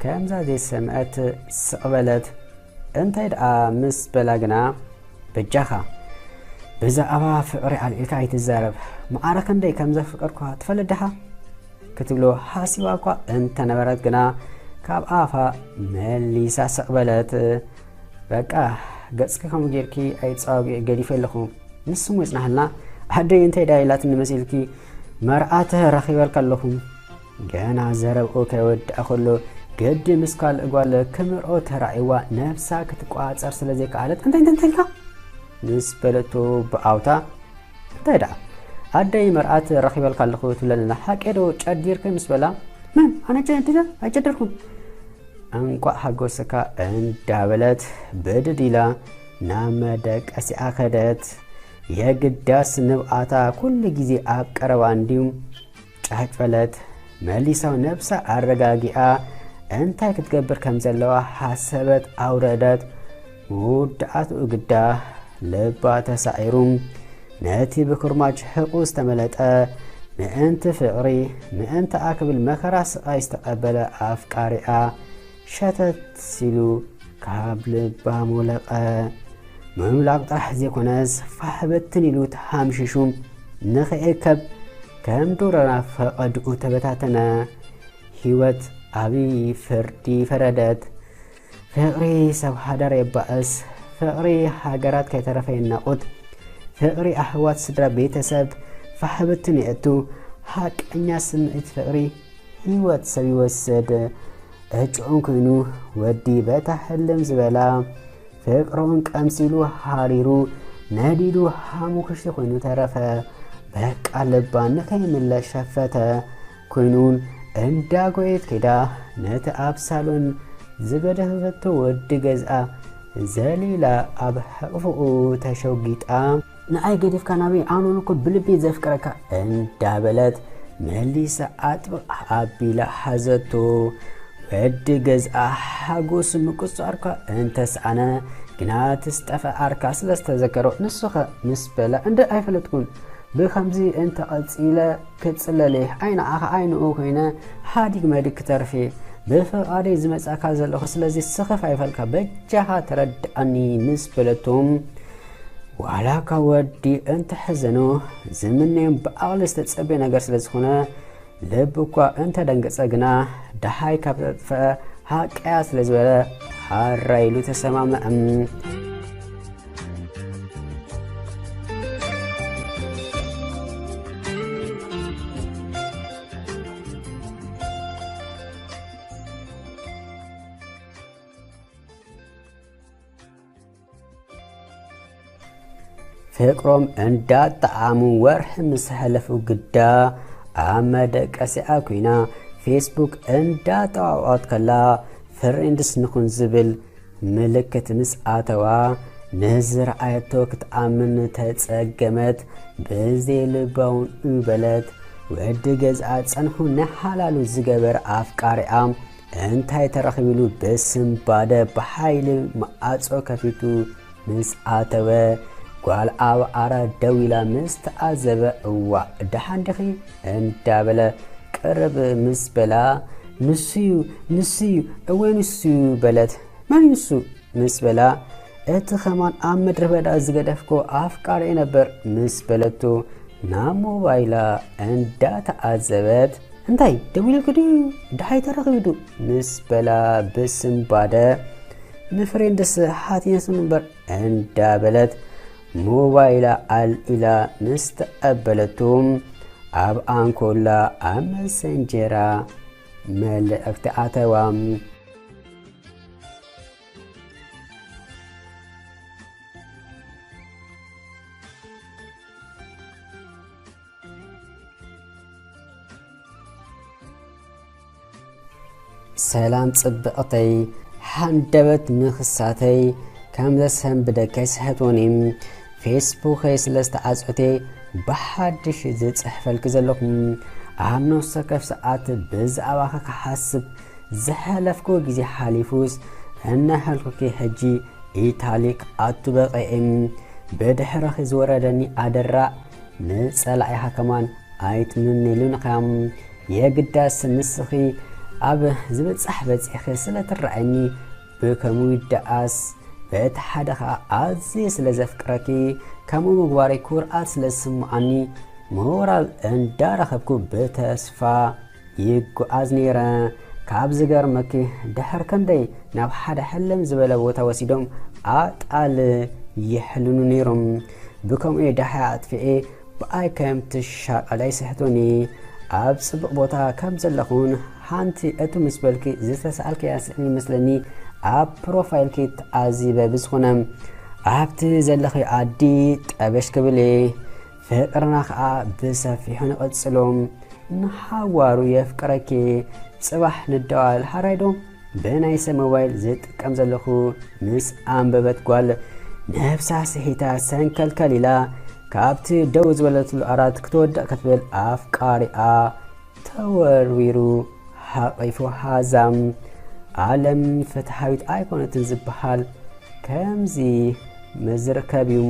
ከምዛ ዘይሰምዐት ስቕ በለት። እንታይ ደኣ ምስ በላ ግና፣ በጃኻ ብዛዕባ ፍቕሪ ኣልዒልካ ኣይትዛረብ፣ መዓረ ክንደይ ከም ዘፍቀርኳ ትፈልጥ ዲኻ? ክትብሎ ሓሲባ እኳ እንተነበረት ግና ካብ ኣፋ መሊሳ ስቕ በለት። በቃ ገጽኪ ከምኡ ጌርኪ ኣይትጻወግዒ፣ ገዲፈ ኣለኹ። ንስሙ ይጽናሕልና። ኣደይ እንታይ ደኣ ኢላትኒ መሲልኪ? መርዓተ ረኺበልካ ኣለኹ። ገና ዘረብኡ ከይወድኣ ከሎ ግዲ ምስ ካልእ ጓል ክምርዖ ተራእይዋ ነብሳ ክትቆጻጸር ስለ ዘይከኣለት፣ እንታይ እንታይ እንታይ ኢልካ? ምስ በለቶ ብኣውታ፣ እንታይ ደኣ ኣደይ መርዓት ረኺበልካ ኣለኹ ትብለና፣ ሓቂ ዶ ጨዲርኪ? ምስ በላ፣ መን? ኣነ ጨዲረ? ኣይጨደርኩን። እንቋዕ ሓጎሰካ እንዳበለት ብድድ ኢላ ናብ መደቀሲኣ ከደት። የግዳስ ንብኣታ ኩሉ ግዜ ኣብ ቀረባ እንድዩ። ጫጭ በለት። መሊሳ ነብሳ ኣረጋጊኣ እንታይ ክትገብር ከም ዘለዋ ሓሰበት ኣውረደት። መወዳእትኡ ግዳ ልባ ተሳዒሩ ነቲ ብኩርማጅ ሕቑ ዝተመለጠ ምእንቲ ፍቕሪ ምእንታኣ ክብል መኸራ ስቓይ ዝተቐበለ ኣፍቃሪኣ ሸተት ሲሉ ካብ ልባ ሞለቐ። ምምላቕ ጥራሕ ዘይኮነስ ፋሕ ብትን ኢሉ ተሃምሺሹ ንኽእከብ ከም ዱር ናብ ፈቐድኡ ተበታተነ። ህይወት ዓቢ ፍርዲ ፈረደት። ፍቕሪ ሰብ ሓዳር የባእስ፣ ፍቕሪ ሃገራት ከይተረፈ የናቑት፣ ፍቕሪ ኣሕዋት ስድራ ቤተሰብ ፋሕብትን የእቱ። ሓቀኛ ስምዒት ፍቕሪ ህይወት ሰብ ይወስድ። ዕጭኡን ኮይኑ ወዲ በታ ሕልም ዝበላ ፍቕሮን ቀምሲሉ ሃሪሩ ነዲዱ ሓሙኽሽቲ ኮይኑ ተረፈ። በቃ ልባ ንኸይምለስ ሸፈተ። ኮይኑን እንዳጎየት ከይዳ ነቲ ኣብ ሳሎን ዝገደፈቶ ወዲ ገዝኣ ዘሊላ ኣብ ሕቕፍኡ ተሸጒጣ። ንኣይ ገዲፍካ ናበይ? ኣነ እኮ ብልቢ ዘፍቅረካ እንዳበለት መሊሳ ኣጥብቕ ኣቢላ ሓዘቶ። ወዲ ገዝኣ ሓጎስ ምቁጻርካ እንተሰኣነ ግና ትስጠፈ ኣርካ ስለ ዝተዘከሮ ንሱኸ ምስ በላ እንደ ኣይፈለጥኩን። ብኸምዚ እንተቐጺለ ክጽለለ ኣይንዓኻ ኣይንኡ ኮይነ ሓዲግ መዲግ ክተርፌ ብፍቓደይ ዝመጻካ ዘለኹ ስለዚ ስኽፍ ኣይፈልካ በጃኻ ተረድኣኒ ምስ በለቶም ዋላካ ወዲ እንተሐዘኖ ዝምነዮም ብኣቕሊ ዝተጸበየ ነገር ስለ ዝኾነ ልብ እኳ እንተደንገጸ ግና ደሃይ ካብ ተጥፍአ ሓቀያ ስለ ዝበለ ሓራ ኢሉ ተሰማምዐም። ፍቅሮም እንዳጣዓሙ ወርሒ ምስ ሓለፉ ግዳ ኣብ መደቀሲኣ ኮይና ፌስቡክ እንዳጠዋወቐት ከላ ፍሬንድስ ንኹን ዝብል ምልክት ምስ ኣተዋ ንዝረኣየቶ ክትኣምን ተጸገመት። ብዘይ ልባውን በለት። ወዲ ገዝኣ ጸንሑ ንሓላሉ ዝገበር ኣፍቃሪኣ እንታይ ተረኺቡ ኢሉ ብስንባደ ብሓይሊ መዓጾ ከፊቱ ምስ ኣተወ ጓል ኣብ ዓራት ደው ኢላ ምስ ተዓዘበ እዋእ ደሓን ዲኺ እንዳበለ ቅርብ ምስ በላ ንሱዩ ንሱዩ እወ ንሱዩ በለት። መን እዩ ንሱ ምስ በላ እቲ ኸማን ኣብ ምድረ በዳ ዝገደፍኮ ኣፍቃሪ ነበር ምስ በለቱ ናብ ሞባይላ እንዳተዓዘበት እንታይ ደዊልኩ ድዩ ደሓይ ተረኺቡ ዱ ምስ በላ ብስንባደ ንፍሬንድስ ሓቲነቱ እምበር እንዳበለት ሞባይላ ኣልኢላ ምስ ተቐበለቱ ኣብ ኣንኮላ ኣብ መሰንጀራ መልእኽቲ ኣተዋ። ሰላም ጽብቕተይ፣ ሓንደበት ምኽሳተይ ከም ዘሰንብደካ ይስሕቱኒ። ፌስቡኸይ ስለ ዝተዓጽወቴ ብሓድሽ ዝጽሕፈልኪ ዘለኹ። ኣብ ነፍሲ ወከፍ ሰዓት ብዛዕባኺ ክሓስብ ዝሓለፍክዎ ግዜ ሓሊፉስ እናሃልኩኪ ሕጂ ኢታሊ ክኣቱ በቒዐ። ብድሕረኺ ዝወረደኒ ኣደራዕ ንጸላኢኻ ከማን ኣይትምነይሉን ኢኻ። የግዳስ ንስኺ ኣብ ዝብጻሕ በጺሕኺ ስለ ትረኣየኒ ብከምኡ ይደኣስ። በቲ ሓደ ኸኣ ኣዝየ ስለ ዘፍቅረኪ ከምኡ ምግባረይ ኩርዓት ስለ ዝስምዓኒ ሞራል እንዳረኸብኩ ብተስፋ ይጓዓዝ ነይረ። ካብ ዝገርመኪ ድሕር ክንደይ ናብ ሓደ ሕልም ዝበለ ቦታ ወሲዶም ኣጣል ይሕልኑ ነይሮም። ብከምኡ እየ ደሓይ ኣጥፊኤ ብኣይ ከም ትሻቐላ ይስሕቱኒ። ኣብ ጽቡቕ ቦታ ከም ዘለኹን ሓንቲ እቱ ምስ በልኪ ዝተሰኣልክያ ስእሊ ይመስለኒ ኣብ ፕሮፋይልኪ ተኣዚበ ብዝኾነ ኣብቲ ዘለኺ ዓዲ ጠበሽ ክብል እየ። ፍቕርና ኸኣ ብሰፊሑ ንቐጽሎ። ንሓዋሩ የፍቅረኪ ጽባሕ ንደዋል ሓራይ ዶ? ብናይ ሰብ ሞባይል ዝጥቀም ዘለኹ ምስ ኣንበበት ጓል ነብሳ ስሒታ ሰንከልከል ኢላ ካብቲ ደው ዝበለትሉ ዓራት ክትወድቕ ክትብል ኣፍቃሪኣ ተወርዊሩ ሓቒፉ ሓዛም። ዓለም ፍትሓዊት ኣይኮነትን ዝበሃል ከምዚ ምዝርከብ እዩ።